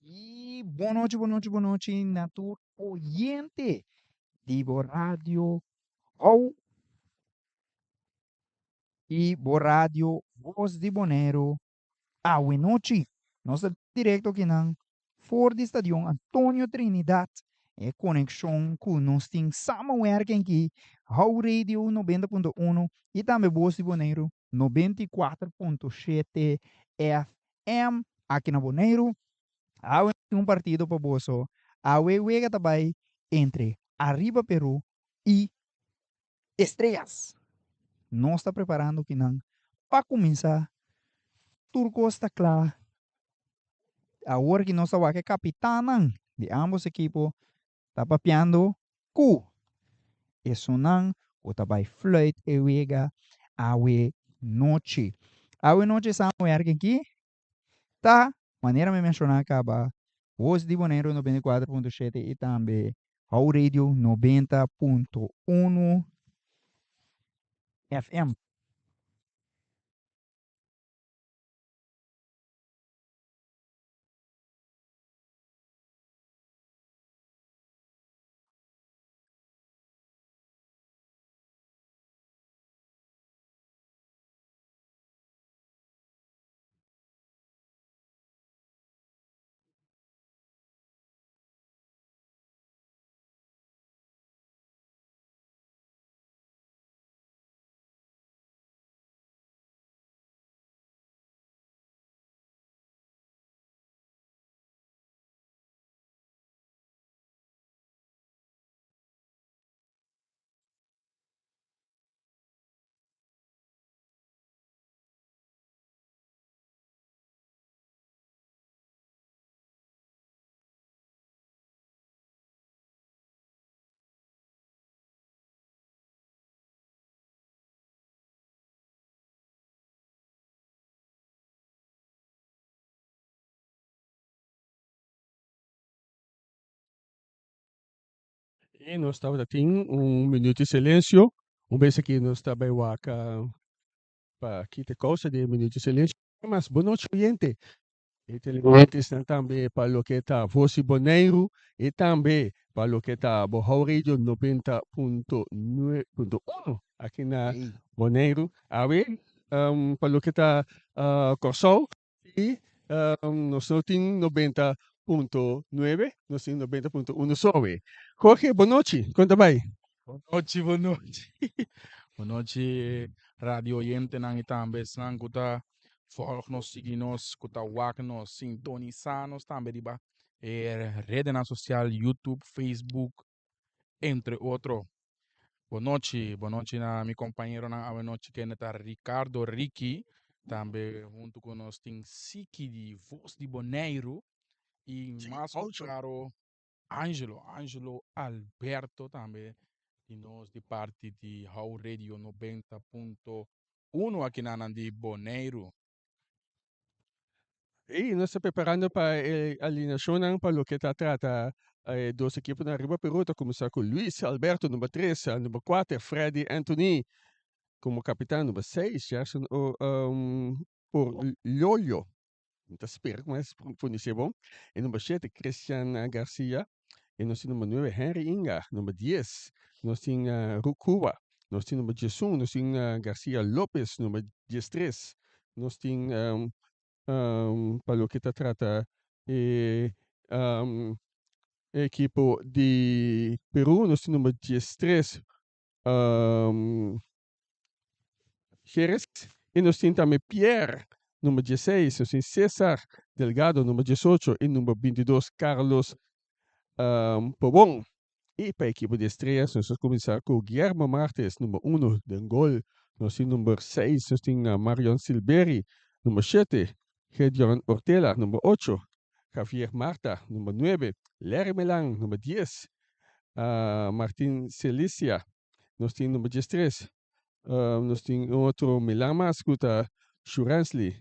Y bon nochi, bon nochi, bon nochi na tur oyente di bo radio Hou y bo radio Voz di Boneiru awe nochi. Nos ta directo kinan for di Stadion Antonio Trinidad. E conexion cu nos tin samenwerking ki Hou Radio 90.1 y tambe Voz di Boneiru 94.7 FM aki na Boneiru. Awe tin un partido pa boso. Awe wega ta bai entre Arriba Peru y Estrellas. Nos ta preparando kinan pa cuminsa. Tur cos ta cla. Awor ki nos ta wak e capitannan di ambos ekipo ta papiando cu esunnan cu ta bai fluit e wega awe nochi. Awe nochi samenwerking ki ta, manera mi menciona caba, Voz di Boneiru 94.7 y tambe How Radio 90.1 FM. Y nos tabata tin un minuut di silencio. Un bes aki nos ta bay wak pa kita causa di e minuut di silencio. Mas bon nochi oyente. E televidentesnan tambe pa loke ta Voz di Boneiru y tambe pa loke ta Bohou Radio 90.1 aki na Boneiru. Awe pa loke ta Kòrsou y nos no tin 90.9, nos tin 90.1 so awe. Jorge, bon nochi, kon ta bai? Bon nochi, bon nochi. Bon nochi radio oyentenan y tambe esnan ku ta Volg nos, sigui nos, ku ta wak nos, sintonisá nos tambe riba e redenan sosial, YouTube, Facebook, entre otro. Bon nochi, bon nochi na mi kompañeronan awe nochi kende ta Ricardo Ricky, tambe huntu ku nos tin Siki di Voz di Boneiru i mas ku klaro Angelo, Angelo Alberto tambe di nos di parti di How Radio 90.1 akinanan di Boneiru. I nos ta preparando pa e alineashonnan pa loke ta trata e dos ekiponan ariba Peru. Ta kuminsá ku Luis Alberto number tres, number kuater Freddy Anthony komo kapitan, number seis Gerson Orlolio. Mi ta spera ku mi a pronuncia bon. E number shete Christian Garcia. E nos tin number nuebe Henry Inga. Number dies nos tin Rucuba. Nos tin number diesun nos tin Garcia Lopez. Number diestres nos tin pa loke ta trata e ekipo di Peru nos tin number diestres Jerez y nos tin tambe Pierre, number dieseis, nos tin Cesar Delgado, number diesocho, y number bintidos Carlos Pobon. Y pa ekipo di Estrellas nos ta cuminsa cu Guillermo Martes, number uno den gol, nos tin number seis, nos tin Marion Silberi, number shete, Gedeon Ortela, number ocho, Javier Marta, number nuebe, Larry Melan, number dies, Martin Celicia, Nos tin number diestres. Nos tin un otro Milan mas ku ta Shuransley.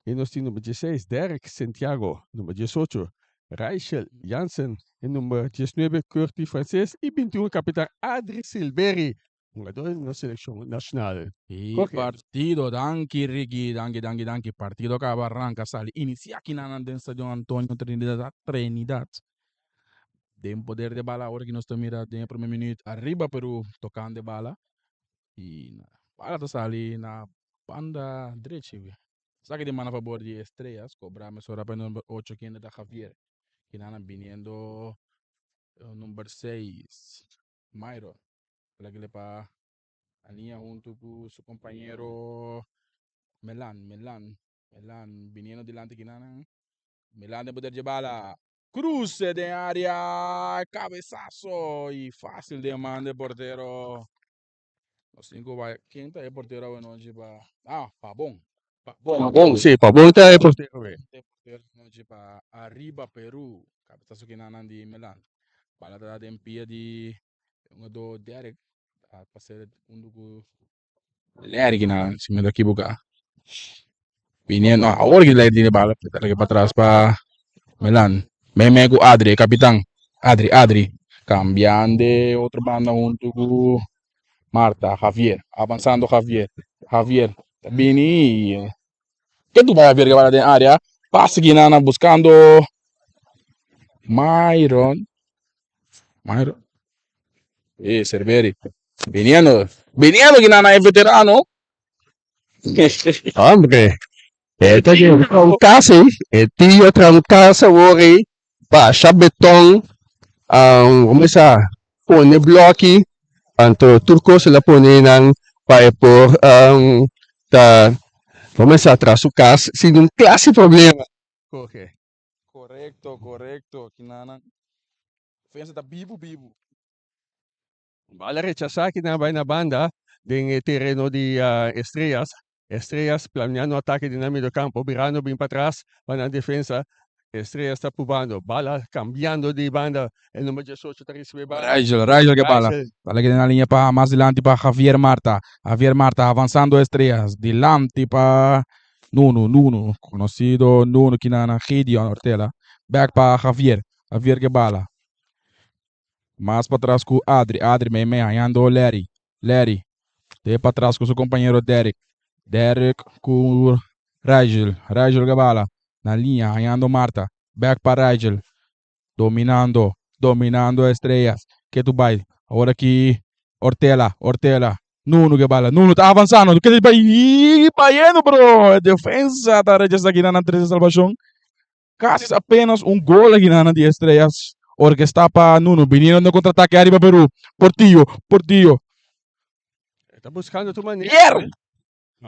I nos tin number dieseis Derek Santiago, number diesocho Raichel Jansen i number diesnuebe Curty Frances i bintiun kapitan Adri Silberi. Hungador di nos seleccion nacional. E Jorge. partido, danki Ricky, danki, danki, danki. Partido acaba arranca, sali, inicia aki nan den Stadion Antonio Trinidad, Trinidad. Den poder de bala, ora ki nos ta mira den e prome minuut, arriba Peru tocando e bala. Y bala ta sali na banda drechi. Saki di man a fabor di Estrellas, cobra mesora pa e number 8 kende ta Javier. Kinana biniendo number 6, Myron. Lag'e pa Ania hunto cu su compañero Melan, Melan, Melan biniendo dilanti kinana. Melan den poder dje bala. Cruce den area, cabezazo y fácil den man de portero. Nos tin cu bay, ken ta e portero awenochi pa, ah, Pabon. Pabon, sí, Pabon ta e portero awe. E portero awenochi pa Arriba Peru. Cabezazo kinanan di Melan. Bala ta den pia di hungador Derek. A pasa hunto cu Larry kinanan, si mi no ta ekiboca. Viniendo, awor ki Larry tiene bala, ta lage patras pa Melan. Mei cu Adri, e capitan. Adri, Adri. Cambiando otro banda hunto cu Marta, Javier. Avanzando Javier. Javier. Ta bini. Ke tu bai Javier ke bala den area. Pase kinana buscando Myron. Myron. Eh, Cerveri. Viniendo. Viniendo kinana e veterano. Hombre, e ta traha un cas ey, e tio a traha un cas awor ey, basha beton, como esa, pone bloki, anto tur cos el a pone nan pa e por ta, como esa, traha su cas sin ningun clase problema. Jorge. Correcto, correcto. Kinana. Defensa ta bibu, bibu. Bala rechasá kinan bai na banda den e tereno di Estrellas. Estrellas planeando atake di nan mediocampo, birando bin patras pa nan defensa. Estrellas ta pubando, bala cambiando di banda, e number 18 ta ricibi e bala. Rigel, Rigel ke bala. Bala keda na liña pa mas dilanti pa Javier Marta. Javier Marta avanzando Estrellas, dilanti pa Nuno, Nuno, conocido Nuno kinan Gideon Ortela. Back pa Javier, Javier ke bala. Mas patras ku Adri, Adri meimei hañando Larry, Larry te patras ku su kompañero Derek, Derek ku Rigel, Rigel ke bala na liña hañando Marta, bèk pa Rigel, dominando, dominando Estrellas, ke tu bai, awor aki Ortela, Ortela, Nuno ke bala, Nuno ta avansando, ke bai bayendo pero e defensa ta rechasa kinan nan trese salbashon. Casi apenas un gol aki nan di Estrellas orquesta pa Nuno biniendo na contraataque ariba Peru. Portillo, Portillo. Ta buscando tu manera. Pierre!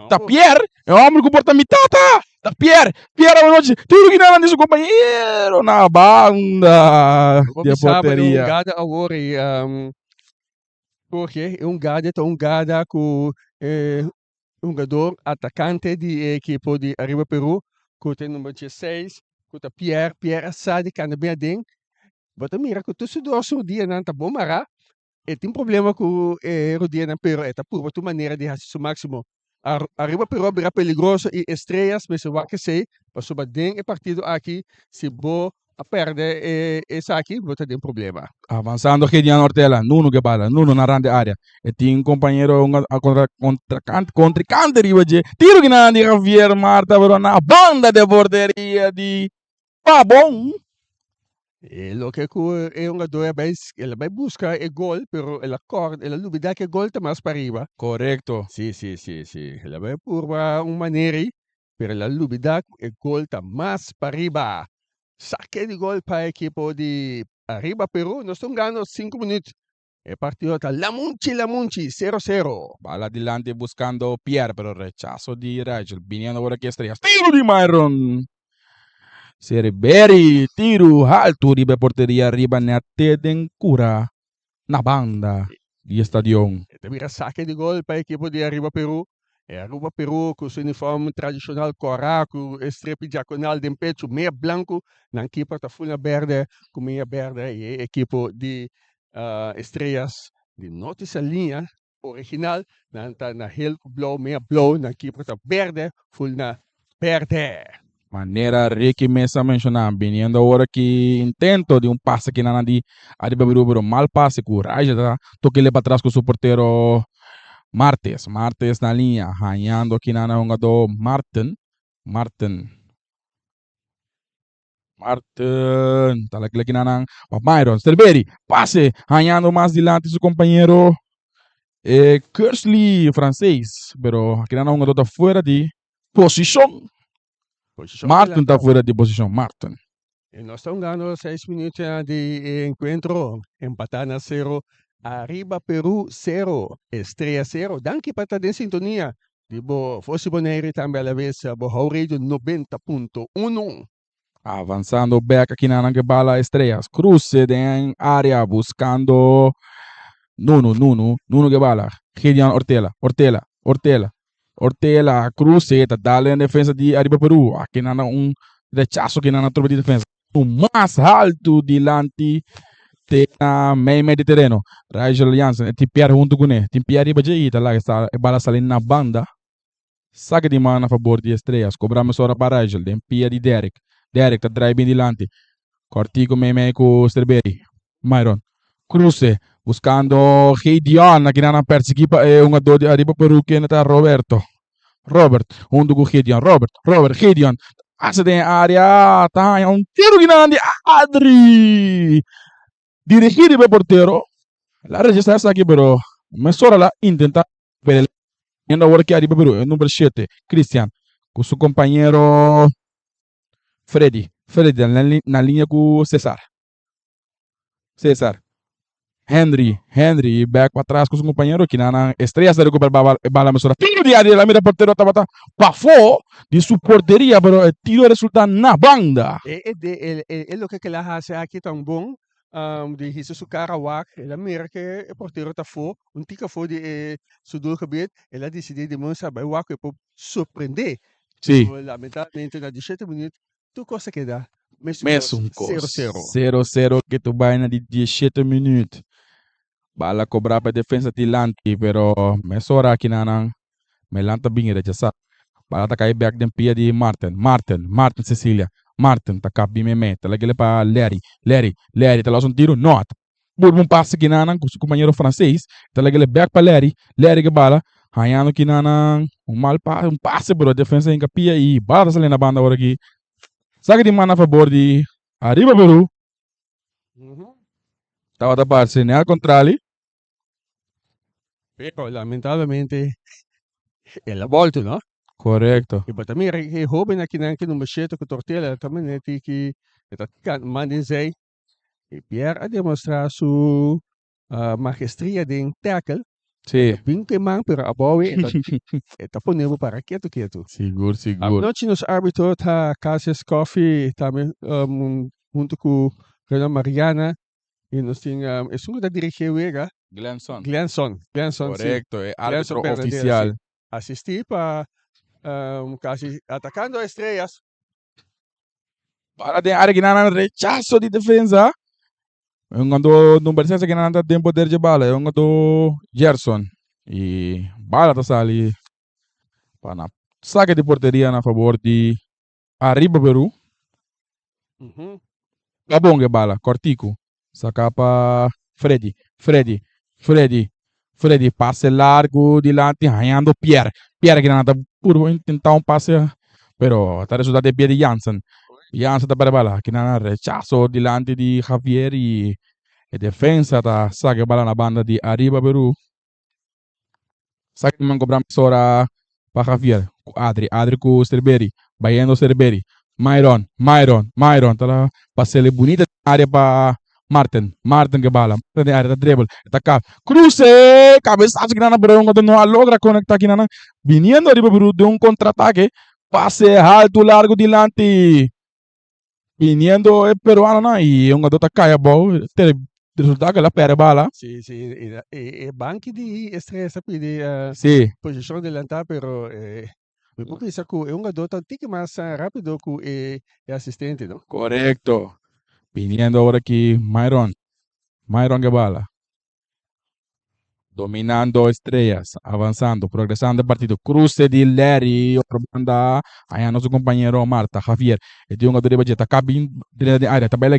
Ta Pierre! E hombre cu porta mi tata! Ta Pierre! Pierre anochi. Tiro ki nan di su compañero na banda di porteria. Gada awor y Jorge, e un gada ta un gada cu e hungador atacante di e ekipo di Arriba Peru cu ta e number 16 cu ta Pierre. Pierre a sa di cana bien aden. Bo ta mira cu tur su dos rudianan ta bon mara. E tin problema cu e rudianan pero e ta purba tur manera di haci su maximo. Arriba Peru a bira peligroso y Estrellas mester wak esey pasobra den e partido aki si bo a perde e esaki bo ta den problema. Avansando Gideon Ortela, Nuno ke bala, Nuno na rand di area. E tin compañero un contra contra contrincante riba dje. Tiro kinan di Javier Marta pero na banda de porteria di Pabon. E loke ku e hungador a bai, el a bai buska e gol, pero el a kòrda, el a lubidá ku e gol ta mas pariba. Korekto. Sí, sí, sí, sí. El a bai purba un manera ei, pero el a lubidá ku e gol ta mas pariba. Sake di gol pa e ekipo di Ariba Peru. Nos ta hungando sinku minüt. E partido ta lamunchi lamunchi, sero sero. Bala dilanti buscando Pierre, pero rechazo di Rigel. Biniendo awor aki Estrellas. Tiro di Myron! Cerberry, tiro halto riba e porteria riba net te den cura na banda di e stadion. E ta bira sake di gol pa e ekipo di Ariba Peru. E Aruba Peru ku su uniform tradishonal kòrá ku e strepi diagonal den pechu mea blanku, nan kiper ta ful na bèrdè ku mea bèrdè i e ekipo di Estrellas di Norte Saliña original nan ta na hel ku blou mea blou, nan kiper ta bèrdè ful na bèrdè. Manera Ricky mes a menshoná, biniendo awor aki intento di un pase kinan di Ariba Peru pero mal pase ku Raja ta tok'e patras ku su portero. Martes, Martes na liña, hañando akinan e hungadó Marten, Marten, Marten, ta la kinan pa Myron, Sterberi, pase, hañando mas dilanti su kompañero eh, Kersley, franses, pero akinan hungadó ta fuera di posishon. Posishon Marten ta adelantá. fuera di posishon, Marten. I nos ta hungando 6 minüt di enkuentro. Empatá na 0. Ariba Peru 0. Estrella 0. Danki pa ta den sintonia di bo Voz di Bonaire i tambe alabes bo How Radio 90.1. Avansando bek akinan ku bala Estrellas. Kruse den área buskando Nunu, Nunu, Nunu ku bala. Gideon Ortela, Ortela, Ortela, Ortela, kruse, ta dal den defensa di Ariba Peru. Akinan un rechaso akinan atrobe di defensa. Mas haltu dilanti te na mei mei di tereno. Rigel Jansen e tin Pierre huntu kuné. Tin Pierre riba dje i ta laga e bala sali na banda. Sake di man na fabor di Estrellas. Kobra mesora pa Rigel den pia di Derrick. Derrick ta drai bin dilanti. Kòrtiku mei mei ku Sterberi. Myron. Kruse buskando Gideon. Akinan a persiguí pa e hungadó di Ariba Peru kende ta Roberto. Robert huntu ku Gideon. Robert, Robert, Gideon. Pasa den e área. Ta haña un tiro kinan di Adri. Dirigí riba e portero. El a rechasá esaki pero mesora el a intentá pero el a awor ki Ariba Peru e number shete Christian ku su kompañero Freddy. Freddy na liña ku Cesar. Cesar. Henry, Henry bek patras ku su kompañero kinanan Estrellas ta rekuperá e bala mesora. Tiro di Adriel a mira portero tabata pafó di su porteria pero e tiro a resultá na banda. E e de e e e loke ke el a hasi aki ta un bon di hisa su kara wak el a mira ke e portero ta afó un tiki afó di e su doelgebied el a disidí di mester bai wak ku e por sorprendé. Sí. Pero lamentablemente na di shete minuut Tur kos a keda mesun Mesun kos, kos. 0-0. 0-0 ke tur bai na di 17 minuut. Bala kobrá pa e defensa dilanti, pero mesora akinanan Melan ta bin rechasá. Bala ta kai bèk den pia di Marten. Marten, Marten Cecilia. Marten ta kap bin meimei. Ta lag'el pa Larry. Larry, Larry ta los un tiru. No! Ta burba un pase kinanan ku su kompañero franses. Ta lag'el bèk pa Larry. Larry ke bala. Hañando kinanan un mal pase, un pase pero defensa hinka pia i bala ta sali na banda ora ki saka di man na fabor di Ariba Peru. Tabata parse nel kontrali. Pero lamentablemente el a bolto, no? Korekto. I bo ta mira e hoben akinan ku number shete ku Tortella ta manera tiki e ta manda in zij. I Pierre a demostra su maestria den tackle. Sí. Bin ku e man pero abou e ta e ta pone bo para ketu ketu. Sigur, sigur. Anochi nos arbitro ta Cassius Coffie tambe hunto ku Renan Mariana i nos tin esun ku ta dirigi e wega. Glenson. Glenson, Glenson si. Korekto, e Glenson arbitro Bernadera, si. ofisial. Asistí pa kasi atakando Estrellas. Para den área kinan rechaso di defensa. E hungadó number 6 kinan ta den poder dje bala. E hungadó Gerson. I bala ta sali pa na sake di porteria na fabor di Ariba Peru. Ta bon e bala, kòrtiku. Saka pa Freddy, Freddy, Freddy, Freddy pase largu dilanti hañando Pierre. Pierre kinan ta purba intentá un pase pero ta resultá den pia di Jansen. Jansen ta pèrdè bala. Kinan rechaso dilanti di Javier i e defensa ta saka e bala na banda di Ariba Peru. Saki di man kobra mesora pa Javier ku Adri, Adri ku Sterberi, bayendo Sterberi, Myron, Myron, Myron ta la pasele bunita den área pa Marten, Marten ke bala, Marten den área ta dribble, e ta kap, kruse, kabesazo kinana pero e no a logra konekta kinana, biniendo ariba Peru den un kontratake, pase haltu largu dilanti. Biniendo e peruanonan y e hungador ta cay abou, te resulta que el a perde bala. Sí, sí, e, e, e banki di Estrella ta pidi posicion delantá, pero mi por bisa cu e hungador ta un tiki mas rapido cu e, e asistente, no? Correcto. Biniendo awor aki Myron. Myron ke bala. Dominando Estrellas, avanzando, progresando el partido. Cruce di Larry, otro banda. Allá su compañero Marta, Javier. E tin un riba ta cabin den área, ta bela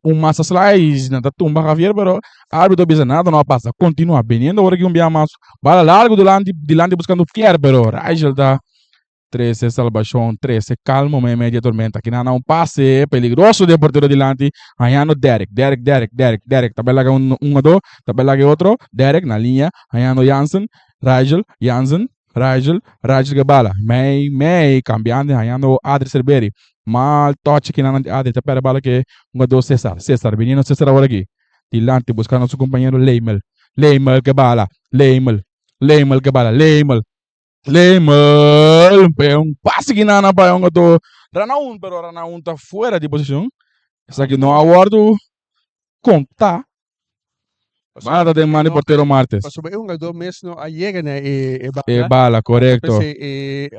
un massa slice, na tumba Javier, pero árbitro bisa nada, no pasa. Continua viniendo awor aki un biaha mas. Bala largo dilanti, dilanti buscando Pierre, pero Rigel ta 13 salvacion, 13 calmo medio tormenta. Aki na un pase peligroso di portero dilanti. Hayando Derek, Derek, Derek, Derek, Derek. Tabela un, un, dos, tabela otro. Derek na liña. Hayando Jansen, Rigel, Jansen, Rigel, Rigel ku bala. Mei, mei, cambiando, hayando Adri Cerberi. Mal touch aki na Adri. Ta bala ku un, dos, Cesar. Cesar, viniendo Cesar awor aki. Dilanti, buscando su compañero Leimel. Leimel ku bala. Leimel. Leimel ku bala. Leimel. Leimel. Un pase aki na pa un otro. Ranaun, pero Ranaun ta fuera di posicion. Esaki no a wordo conta. Bala den man di portero Martes. Pasobra e hungador mes no a yega na e bala. E bala, corecto. E,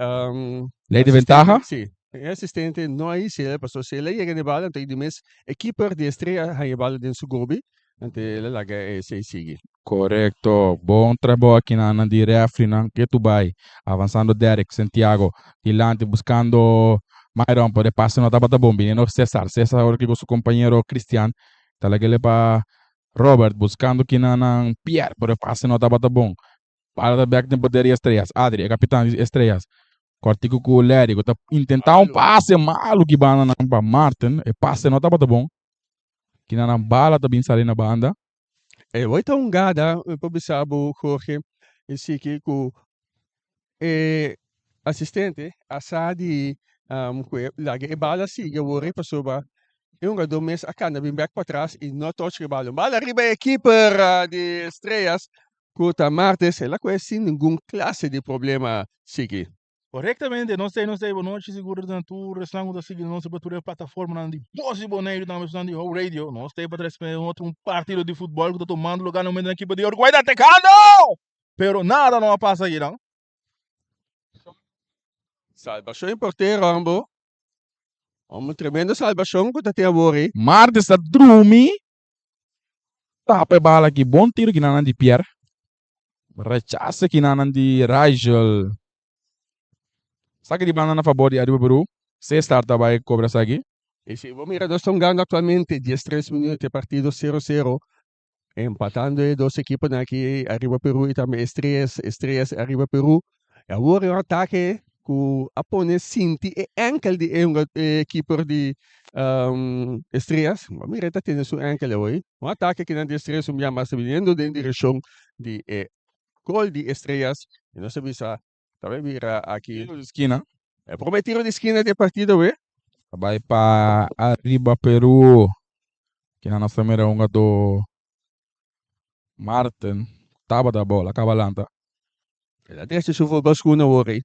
Ley di ventaha? Si. E asistente no a hasi, paso si el a yega na bala, anto di mes e keeper di Estrella haña bala den su gobi, anto el a laga esey sigui. Corecto. Bon trabou aki na di referee na ku ta bay. Avanzando Derek Santiago. Dilanti buscando Myron, por pase no tabata bon. Viniendo César. César awor cu su compañero Cristian. Ta lag'e pa Robert buscando aki na Pierre, pero pase no tabata bon. Para back den poder Estrellas. Adri, e capitan di Estrellas. Cortico cu Larry, ta intenta un pase malo cu banda na pa Martin. E pase no tabata bon. Aki na bala tambe sali na banda. E oi ta un gada, pa bisa bo, Jorge, e si cu e asistente a sa di ku laga e bala sigui awor pasobra e hungador mes a cana bin back pa atras y no touch e bala. Bala riba e keeper di Estrellas, ku ta Martes, el a kue sin ningun clase di problema sigui. Correctamente, nos tin, nos tin, bon nochi, sigur na tur, esnan ta sigui nos pa tur plataforma di Bos di Boneiro, tambe esnan di Ho Radio. Nos tin pa trese un otro un partido di futbol cu ta tumando luga na momento na ekipo di Uruguay, atacando! Pero nada no pasa aki, no? Salvacion di portero, ambo. Un tremendo salvacion cu ta tin awor. Martes ta drumi. Tapa e bala aki. Bon tiro aki na di Pierre. Rechace aki na di Rigel. Saque di banda na fabor di Ariba Peru. Cesar ta bay cobra esaki. Y si mira, nos ta hungando actualmente 13 minuut, partido 0-0. Empatando e dos ekipo aki, Ariba Peru y tambe Estrellas, Estrellas Ariba Peru. Y awor un atake cu a pone sinti e enkel di e keeper di Estrellas. Mira, ta tene su enkel hoy. Un atake cu di Estrellas un mas biniendo den direccion di gol di Estrellas. Y nos bisa, tambe mira aki. Tiro di skina. E prome tiro di skina di partido, eh? Bay pa Ariba Peru. Aki na nos mira hungador Martin. Tabata bola, caba lanta. El a drecha su voetbalschoenen awor, eh?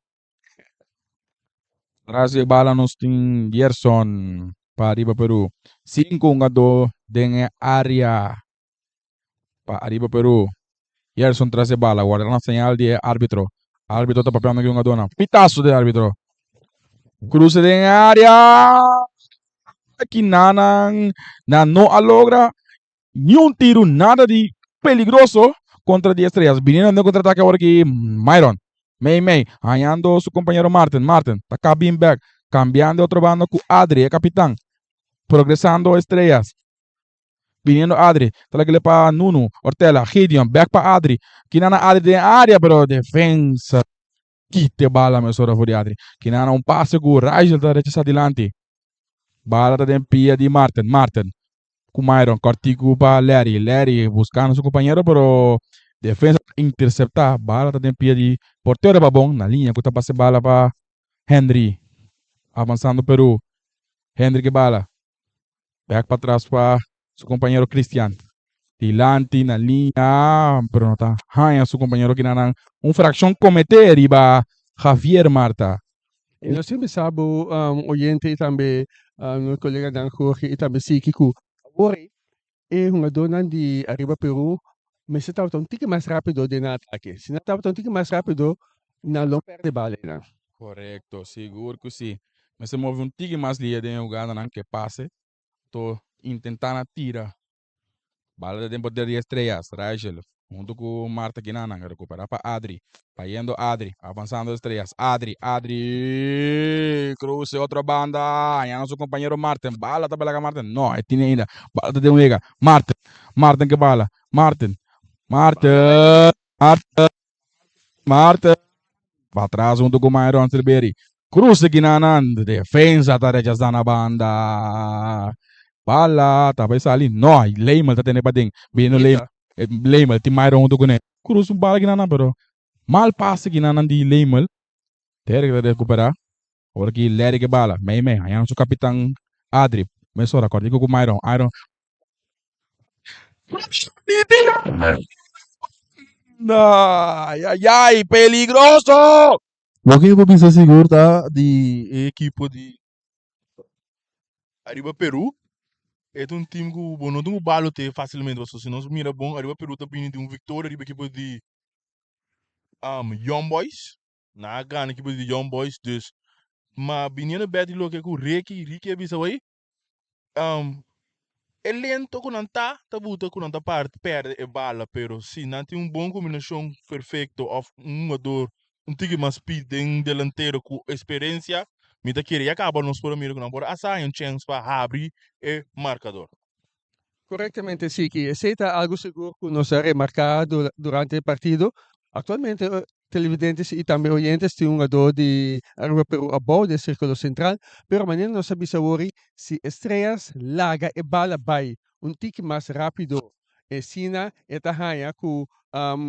Tras di bala nos tin Gerson pa Ariba Peru. 5 hungador den area pa Ariba Peru. Gerson tras di bala, wardando señal di arbitro. Arbitro ta papiando cu hungador. Pitazo di arbitro. Cruce den area. Aki nan no a logra ni un tiro, nada di peligroso contra di Estrellas. Viniendo den contraataque awor aki Myron. Mei Mei, hayando su compañero Martin. Martin, ta cabin back. Cambiando otro bando cu Adri, e capitan. Progresando Estrellas. Viniendo Adri. Ta lag'e pa Nuno. Ortela, Gideon, back pa Adri. Kinana Adri den area, pero defensa. Kita bala mesora for di Adri. Kinana un pase cu Rigel ta rechasa dilanti. Bala ta den pia di Martin. Martin. Cu Myron, cortico pa Larry. Larry buscando su compañero, pero defensa intercepta. Bala ta den pia di portero Babon. Na liña, cu ta pasa bala pa Henry. Avanzando Peru. Henry cu bala. Back pa atras pa su compañero Christian. Dilanti na liña, pero no ta haya su compañero cu nan un fraccion comete riba Javier Marta. Y nos semper sa, oyente y tambe colega Dan Jorge y tambe Siki ku awor e hungador di Ariba Peru mester tabata un tiki mas rapido den atake. Si nan tabata un tiki mas rapido, nan lo perde bala. Corecto, sigur cu si. Mester move un tiki mas lihe den hugada nan cu pase. To intentando tira. Bala den poder di Estrellas, Rigel. Hunto ku Marta Kinanan, rekupera pa Adri. Bayendo Adri, avansando Estrellas. Adri, Adri, cruce otro banda. Hañando su compañero Marten. Bala ta belaga Marten. No, e tine ainda. Bala ta den wega. Marten, Marten ke bala. Marten, Marten, Marten, Marten. Pa atras hunto ku Myron Silberi. Cruce Kinanan. Defensa ta rechasa na banda. Bala ta bai sali. No, Leymel ta tene paden. Biniendo Leymel. Leymel tin Myron hunto kuné. Cruce un bala Kinanan pero mal pase Kinanan di Leymel. Derek ta recupera. Ora ki Larry ke bala. Mei mei. Hañando su kapitan Adri. Mesora kòrtiku ku Myron. Myron. Ay, ay, ay, peligroso! Loke bo bisa sigur ta di e ekipo di Ariba Peru e ta un team ku bo no tin ku balote fasilmente pasobra si nos mira bon Ariba Peru ta bini di un viktoria riba ekipo di Young Boys nan a gana ekipo di Young Boys dus ma biniendo bek di loke ku Ricky Ricky a bisa awey E lento ku nan ta, ta buta ku nan ta parti perde e bala, pero si nan tin un bon kombinashon perfekto òf un hungador un tiki mas speed den delantero ku eksperensia, mi ta kere ya kaba nos por a mira ku nan por a hasta haña un chèns pa habri e markador. Korektamente Siki, esei ta algu sigur ku nos a remarká durante e partido. Aktualmente Televidentes y tambe oyentes tin un gador di Aruba Peru abou den circulo central, pero manera nos a bisa awori, si Estrellas laga e bala bay un tiki mas rapido esina e ta haya cu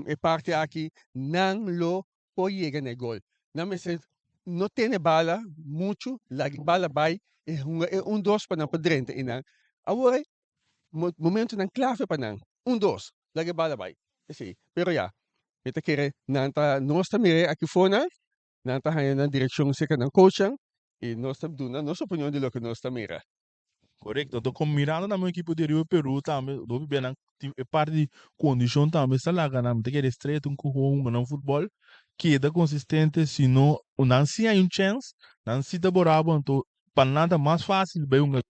e parti aki nan lo por yega na e gol. Nan mester no tene bala mucho, laga e bala bay y hunga e un dos pa nan por drenta y nan awor Momentonan clave pa nan. Un dos, laga e bala bai. Esei. Pero ya, mi ta kere nan ta, nos ta mir'é aki fonan, nan ta haña nan direccion cerca nan coachnan y nos ta duna nos opinion di loke nos ta mira. Correcto. Anto como mirando tambe un ekipo di Rio Peru tambe, hopi bia nan tin e parti di condicion tambe sa laga nan. Mi ta kere Estrella tin cu hunga nan futbol, keda consistente, si no nan si hay un chance, nan si ta borabo, anto pa nan ta mas facil bay hunga.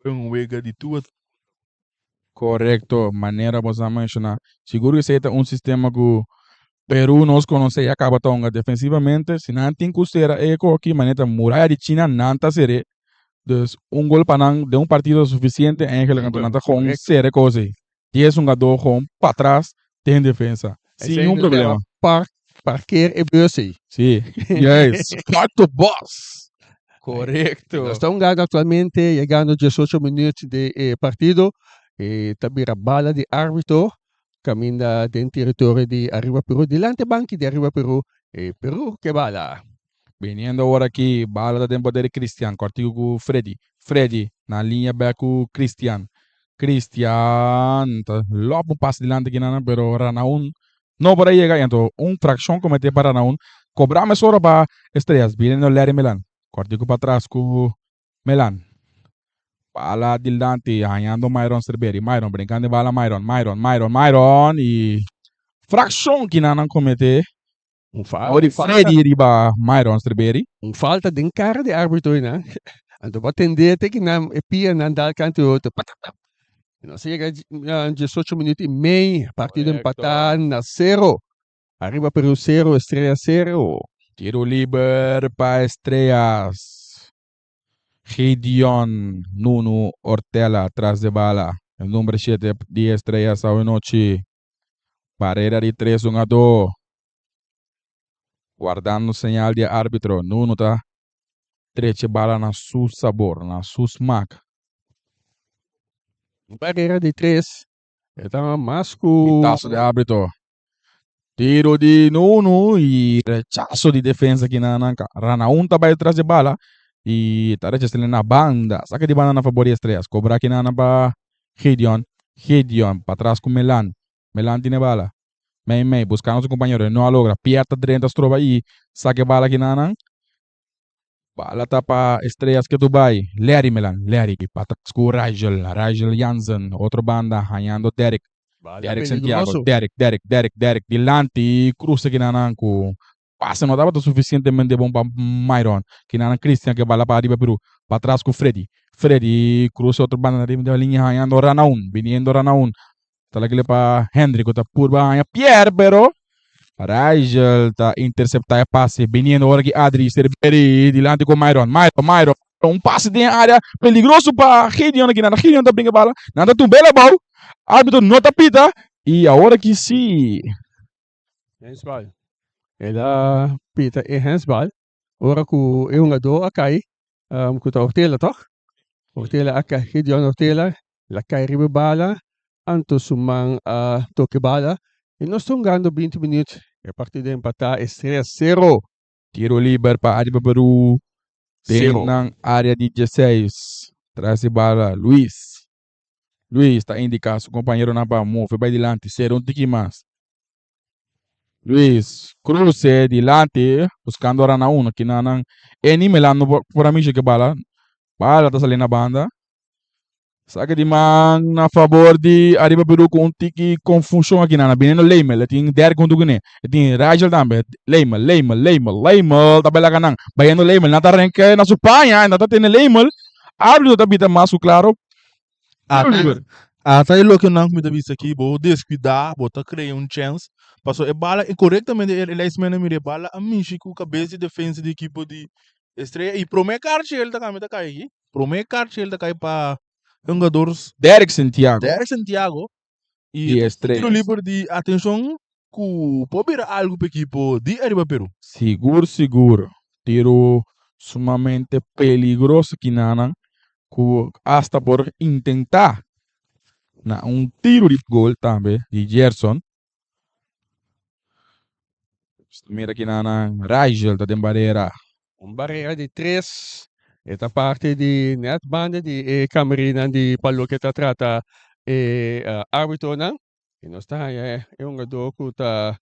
Un wega di tur. Korekto, manera bo sa menshoná. Sigur ku esei ta un sistema ku Peru nos konosé ya kaba ta hunga defensivamente. Si nan tin ku sera e koki manera ta muraya di China nan ta ser'é. Dus un gol pa nan den un partido ta sufisiente eigenlijk anto nan ta gewoon sera e kos ei. 10 hungadó gewoon patras den defensa sin ningun problema. Park, parkeer e bus ei. Sí, juist. Park the bus. Korekto. Nos ta hungando aktualmente, yegando 18 minuut di e partido. E ta bira bala di arbitro kaminda den teritorio di Arriba Peru, dilanti e banki di Arriba Peru. E Peru ke bala. Biniendo awor aki, bala ta den poder di Cristian, kòrtiku ku Freddy. Freddy na liña bèk ku Cristian. Cristian ta lòp un pas dilanti kinan, pero Ranaun no por a yega. I anto un frakshon kometé pa Ranaun. Kobrá mesora pa Estrellas. Biniendo Larry Melan. Kòrtiku patras ku Melan. Bala dilanti hañando Myron Sterberi. Myron brinkando e bala Myron, Myron, Myron, Myron i frakshon kinan nan kometé. Un Awor di Freddy riba Myron Sterberi. Un falta den cara di arbitro einan. Anto bo a tende te ki nan e pianan dal kantu e otro patapap. Nos a yega 18 minuut y mei, partido empatá na sero. Ariba Peru sero, Estrella sero. Tiro liber pa Estrellas. Gideon Nunu Ortela tras de bala. El number 7 di Estrellas awe nochi. Barera di tres hungadó. Wardando señal di e árbitro, Nuno ta trecha e bala na su sabor, na su smak. Barera di tres, e ta mas ku. Pitazo di árbitro. Tiro di Nuno i rechaso di defensa kinan. Ranaun ta bai tras di bala i ta rechas'é na banda. Saka di banda na fabor di Estrellas. Kobra kinan pa Gideon. Gideon patras ku Melan. Melan tin e bala. Mei mei buskando su kompañero e no a logra. Pierre ta drenta stroba i saka e bala kinanan. Bala ta pa Estrellas ke Dubai. Larry Melan. Larry patras ku Rigel. Rigel Jansen. Otro banda hañando Derrick. Bala Derrick Santiago. peligroso. Derrick, Derrick, Derrick, Derrick dilanti krusa kinanan ku Pase no tabata sufisientemente bon pa Myron. Kinanan Christian ke bala pa ariba Peru. Patras ku Freddy. Freddy crusa otro banda na riba di liña hañando Ranaun. Biniendo Ranaun. Ta lakile pa Hendrik ku ta purba haña Pierre pero Rigel ta intercepta e pase biniendo ora ki Adri Cerveri dilanti ku Myron. Myron, Myron, un pase den area peligroso pa Gideon aki nan. Gideon ta brinca bala, nan ta tumba el abou. Arbitro no ta pita y awor aki si. Handsbal. El a pita e handsbal ora ku e hungadó a kai ku ta Ortela tòg? Ortela a kai, Gideon Ortela El a kai riba e bala, anto su man a toka e bala i nos ta hungando binti minuut. E partido a empatá Estrella sero. Tiro liber pa Ariba Peru den nan area di dieseis. Tras di bala Luis. Luis ta indica su compañeronan pa move bay dilanti, sera un tiki mas. Luis cruce dilanti buscando rana uno kinanan e ni melando por a mishi ke bala. Bala ta sali na banda. Sake di man na fabor di Ariba Peru ku un tiki konfushon aki nan. Biniendo Leimel, e tin Derek huntu kuné. E tin Rigel tambe. Leimel, Leimel, Leimel, Leimel ta bai laga nan. Bayendo Leimel, nan ta renka na su paña i nan ta tene Leimel. Árbitro ta bita mas ku klaro. Tiro liber. Ata e loke nan ku mi ta bisa aki, bo deskuidá, bo ta krea un chèns. Pasobra e bala inkorektamente e linesman a mira e bala a mishi ku kabes di defensa di ekipo di Estrella i promé karchi el ta kambia ta kai aki. Promé karchi el ta kai pa hungador Derek Santiago. Derek Santiago. I Di Estrellas. tiro liber di atenshon ku por bira algu pa ekipo di Ariba Peru. Sigur sigur. Tiro sumamente peligroso kinanan ku asta por intentá na un tiro di gol tambe di Gerson. Mira ki nan Rigel ta den barera. Un barera di tres. E ta parti di net banda di e kamerinan di pa loke ta trata e arbitronan. I nos ta haña e hungadó ku ta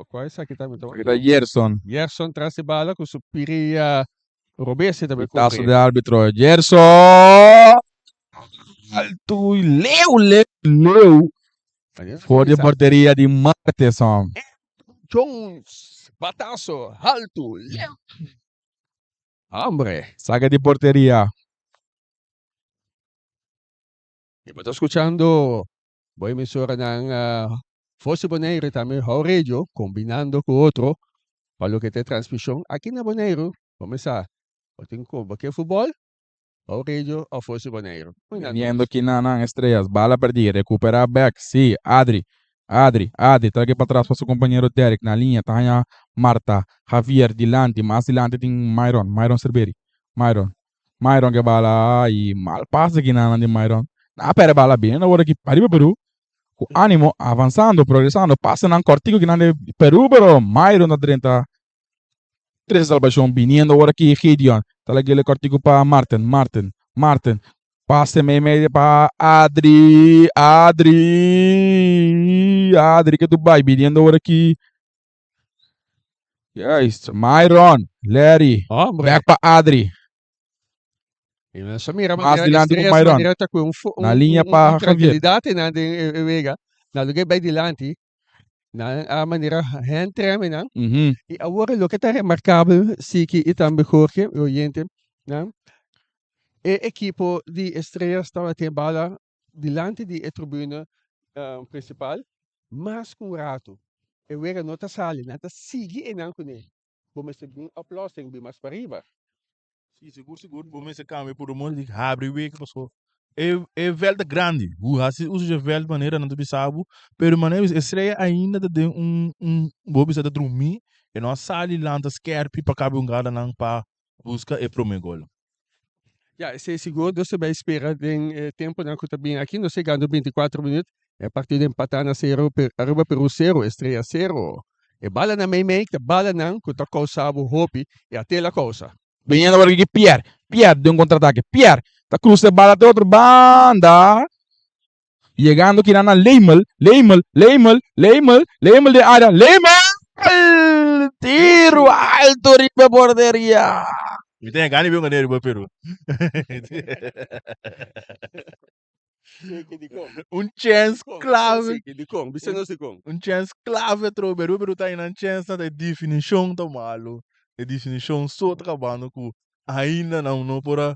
kua esaki ta? Esaki ta Gerson. Gerson tras di bala ku su piria robes e ta bai Pitazo kore. di arbitro Gerson. Altu i leu leu leu. For di porteria di Marteson. Jones, batazo haltu, leu. Hombre. Saca di porteria. Y bo ta scuchando bo emisoranan Voz di Boneiru y tambe How Radio combinando cu otro pa loke ta e transmision aki na Boneiru. Bo mesa bo tin cu bo ke futbol? How Radio of Voz di Boneiru. Viniendo kinanan Estrellas, bala perdí, recuperá bek, sí, Adri, Adri, Adri, trague patras pa su compañero Derrick, na liña ta haña Marta, Javier, dilanti, mas dilanti tin Myron, Myron Cerveri, Myron, Myron ke bala y mal pase kinanan di Myron, nan a perde bala bien awor aki pariba Peru, ku animo, avansando, progresando, pasenan kortiku kinan di Peru, pero Myron ta drenta Trese salbashon biniendo ora ki Gideon ta lag'el e kòrtiku pa Marten, Marten, Marten, pase mei mei pa Adri, Adri, Adri ke tu bai biniendo ora ki Juist, Myron, Larry, Hombre. bek pa Adri. Y nos a mira Mas manera dilanti ku Estrellas Myron. manera ta ku un Na liña un pa Javier. tranquilidad nan den e wega. Na lugar bai dilanti, nan a manera hen treme nan. Y awor loke ta remarcabel, Siki y tambe Jorge, e oyente, nan, e ekipo di Estrellas tabatin bala dilanti di e tribuna principal mas ku un rato. E wega no ta sali, nan ta sigui enan kuné. Bo mester bin oplossing bin mas pariba. Si, sigur sigur bo mester cambia por un modo di habri wega paso e e veld ta grandi bo haci uso dje veld manera nan ta bisa bo pero manera bisa estrella ainda ta den un un bo bisa ta drumi e no a sali lanta skerpi pa cabe un gadanan pa busca e prome gol. Ya, esei sigur nos ta bai spera den e temponan ku ta bin aki. Nos ta yegando 24 minuut. E partido empatá na sero, Aruba Peru sero, Estrella sero. E balanan meimei ta balanan ku ta kousa bo hopi i a te la kousa. Biniendo por aki Pierre, Pierre den un contraataque, Pierre ta cruza e bala te otro banda, yegando kinan na Leimel, Leimel, Leimel, Leimel, Leimel den area, Leimel! Tiro alto riba e porteria. Mi ten gana di bin un riba Peru. Un chens clave. Dikon? Bisa nos dikon. Un chens clave atrobe. Aruba Peru ta nan chens na e definicion ta malo. E definicion so ta kabando ku ainda nan no por a.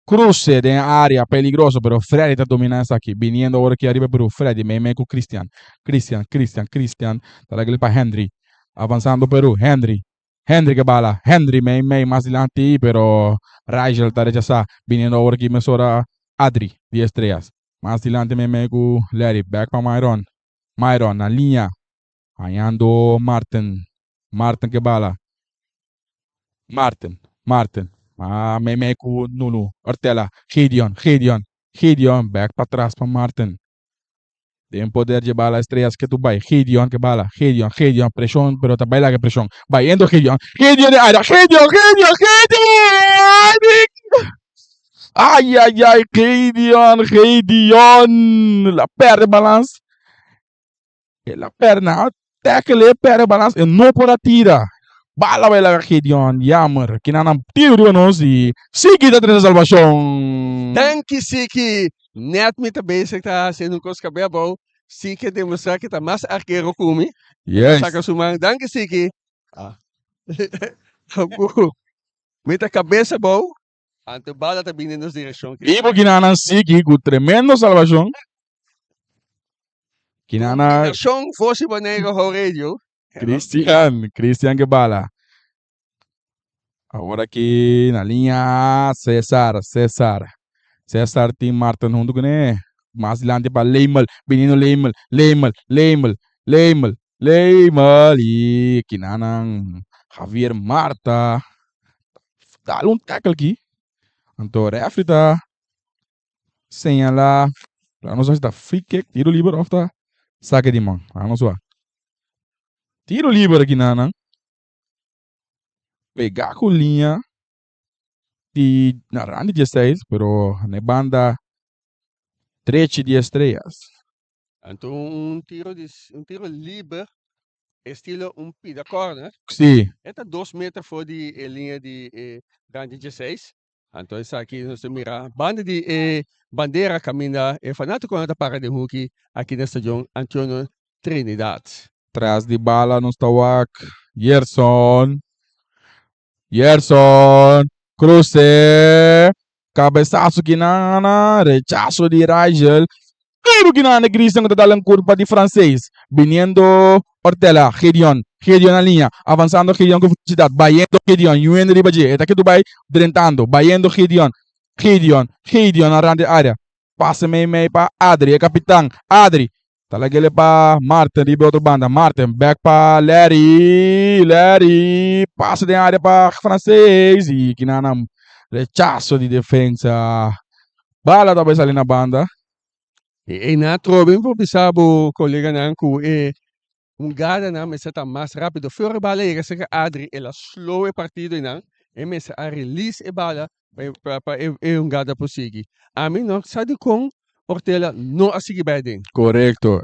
Cruce den area peligroso pero Freddy ta domina esaki biniendo awor aki ariba Peru Freddy mei mei cu Christian Christian Christian Christian ta laga pa Henry avansando Peru Henry Henry ke bala Henry mei mei mas dilanti pero Rigel ta rechasa biniendo awor aki mesora Adri di Estrellas mas dilanti mei mei cu Larry back pa Myron Myron na liña hañando Martin Martin ke bala Martin, Martin, a meimei ku Nunu, Ortela, Gideon, Gideon, Gideon, bèk patras pa Martin. Den poder dje bala Estrellas ke tu bai, Gideon ke bala, Gideon, Gideon, preshon, pero ta bai laga preshon. Bayendo Gideon, Gideon den area, Gideon, Gideon, Gideon! Ay, ay, ay, Gideon, Gideon! La perde balans. El a perde na tackle e perde balans e no por a tira. Bala bai laga Gideon, jammer. Kinan nan tiro riba nos y Siki ta trese salvacion. Danki Siki, net mi ta bezig ta haciendo un cos cabe abou, Siki a demostra que ta mas arquero cu mi, Yes. saca su man, danki Siki. Ah. Mi ta cabeza abou, anto bala ta bini den nos direccion. Bibo kinan nan Siki cu tremendo salvacion. Kinana. Combinacion Voz y Boneiru Ho Radio. Cristian, Cristian ke bala. Awor aki na liña Cesar, Cesar. Cesar tin Martin hunto kuné. Mas dilanti pa Leimel, biniendo Leimel, Leimel, Leimel, Leimel, Leimel. Y kinanan Javier Marta. Dal un tackle aki. Anto refri ta señala, laga nos wak si ta free kick, tiro liber of ta sake di man. Laga nos wak. Tiro liber aki na nan. Pega ku liña di na rand di diesseis, pero na e banda drechi di Estrellas. Anto un tiro di un tiro liber estilo un pida corner. Si. E ta dos meter for di e liña di e rand di diesseis. Anto esaki nos ta mira banda di e bandera kaminda e fanatikonan ta para den huki aki na stadion Antonio Trinidad. Tras di bala nos ta wak Yerson, Yerson, kruse, kabesaso Kinana, rechaso di Rigel, Tiro Kinana Christian ku ta dal en kurpa di Franseis, biniendo Ortela, Gideon, Gideon na liña, avansando Gideon ku velosidat, bayendo Gideon, yuendo riba dje, e ta kitu bai drentando, bayendo Gideon, Gideon, Gideon na rand di area, pase mei mei pa Adri, e kapitan, Adri, ta lag'el pa Martin riba e otro banda, Martin, bek pa Larry, Larry, pase den area pa Franseis, i Kinana rechaso di defensa, bala ta bai sali na banda. E einan atrobe mi por bisa bo koleganan ku e hungadanan mester ta mas rapido. Flor e bala yega serka Adri el a slow e partido einan, e mester a release e bala pa e hungada por sigui. Ami no sa dikon Ortela no a sigui bai aden. Korekto.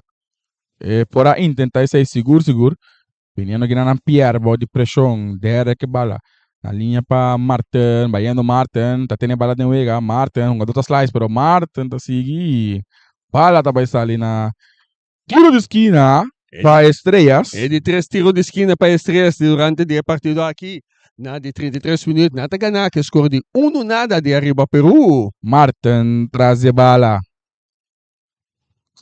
E por a intenta esei sigur sigur. Biniendo kina nan Pierre bou di preshon, Derek e bala na liña pa Marten, bayendo Marten, ta tene bala den wega, Marten, hungador ta slice pero Marten ta sigui, bala ta bai sali na tiro di skina pa Estrellas. E di tres tiro di skina pa Estrellas durante di e partido aki. Na di 33 minuut nan ta gana ku e skor di uno nada di ariba Peru. Marten tras di e bala.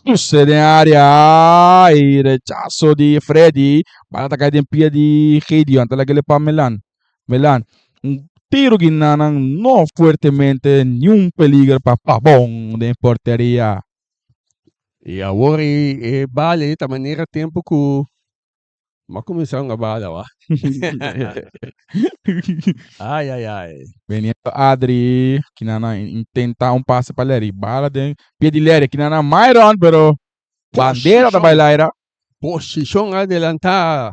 Cruce den área y rechazo di Freddy. Bala ta cae den pia di Gideon. Ta lag'e pa Milan. Milan. Un tiro guinanan no fuertemente. Ni un peligro pa Pavon den porteria. Y awor e bala ta manera tempo cu M'a kuminsá hunga bala wa. Ai ai ai. Beniendo Adri, kinana intenta un pase pa Larry, bala den pie di Larry, kinana Myron, pero bandera ta bai laira. Posishon adelantá.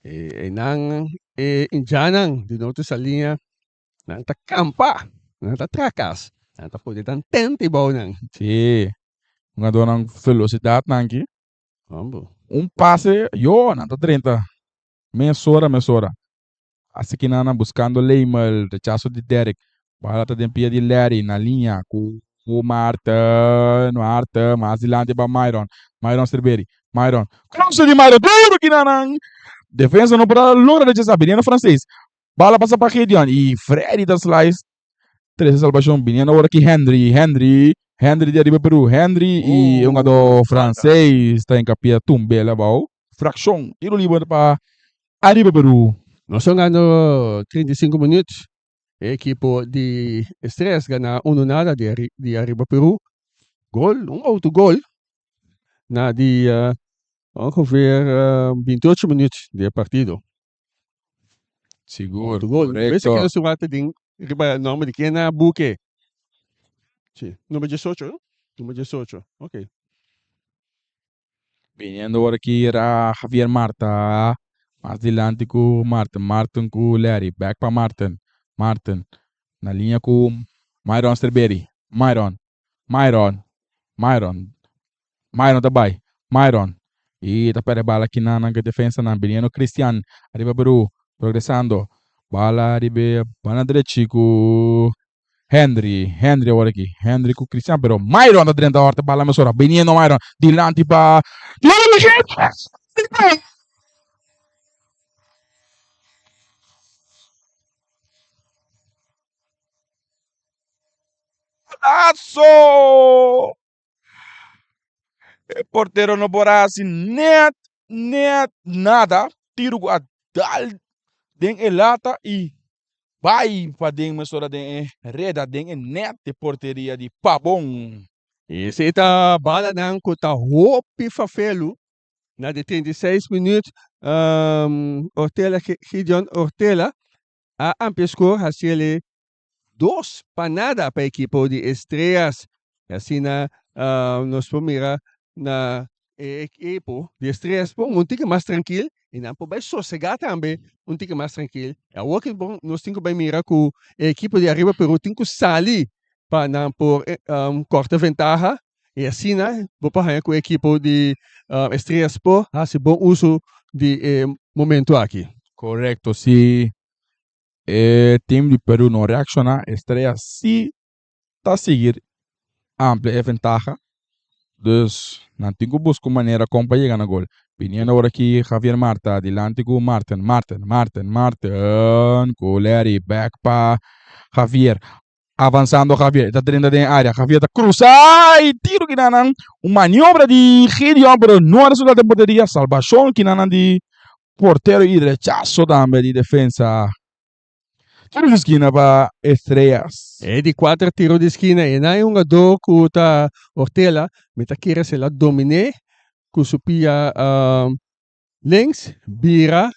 E nan e indjannan di Norte Saliña nan ta kampa, nan ta trakas, nan ta pone nan tènt bou nan. Sí, hungadónan velosidat nan aki. Un pase, yo, nan ta drenta mesora mesora. Asi ki nan buscando Leimel, rechazo di Derek. Bala ta den pia di Larry, na liña cu Maarten, Maarten, mas dilanti pa Myron, Myron Striberi, Myron, cruce di Myron, duro ki nan Defensa no por a logra rechasa, biniendo Frances. Bala pasa pa Gideon y Freddy ta slice. Trese salbashon biniendo awor aki Henry, Henry, Henry di ariba Peru, Henry y e hungador Frances ta encapia tumbe el abao. Fraccion, tiro liber pa ariba Peru. Nos ta hungando 35 minuut. E ekipo di Estrellas gana uno nada di di ariba Peru. Gol, un autogol na di ongeveer 28 minuut di e partido. Sigur, Autogol. Bes korekto. aki nos wak ta den riba nomber di ken a buke. Si, number 18, no? Number 18, ok. Biniendo awor aki era Javier Marta. Mas dilanti ku Martin. Martin ku Larry. Back pa Martin. Martin na liña ku Myron Sterberi. Myron. Myron. Myron. Myron ta bai. Myron. Y ta perde bala aki nan nan defensa nan. Biniendo Christian. Ariba Peru. Progresando. Bala riba banda drechi ku Henry, Henry awor aki, Henry ku Cristian, pero Myron ta drenta horta bala mesora, biniendo Myron, dilanti pa Golazo! E portero no por a hasi net, net nada. Tiro ku a dal den e lata i bai paden mesora den e reda, den e net di porteria di Pabon. Esei ta balanan ku ta hopi fafelu. Na di 36 minuut Ortela, Gideon Ortela a amplia score hasiele Dos pa nada pa ekipo di Estrellas. Y asina nos por mira na e ekipo di Estrellas por un tiki mas trankil y nan por bay sosega tambe un tiki mas trankil. Y awor ki bon nos tin cu bay mira cu e ekipo di Arriba Peru tin cu sali pa nan por corta ventaha y asina bo por haya cu e ekipo di Estrellas por haci bon uso di e momento aki. Correcto, si E team di Peru no reacciona, Estrella si ta sigui amplia e ventaha. Dus nan tin cu busca un manera con pa yega na gol. Biniendo awor aki Javier Marta dilanti cu Marten, Marten, Marten, Marten cu Larry back pa Javier. Avanzando Javier, ta drenta den area. Javier ta cruza y tiro kinanan. Un maniobra di Gideon, pero no a resulta den porteria. Salvacion kinanan di portero y rechazo tambe di defensa. Tiro di skina pa Estrellas. E di cuater tiro di skina e nan e hungador cu ta Ortela, mi ta kere si el a domine cu su pia links, bira,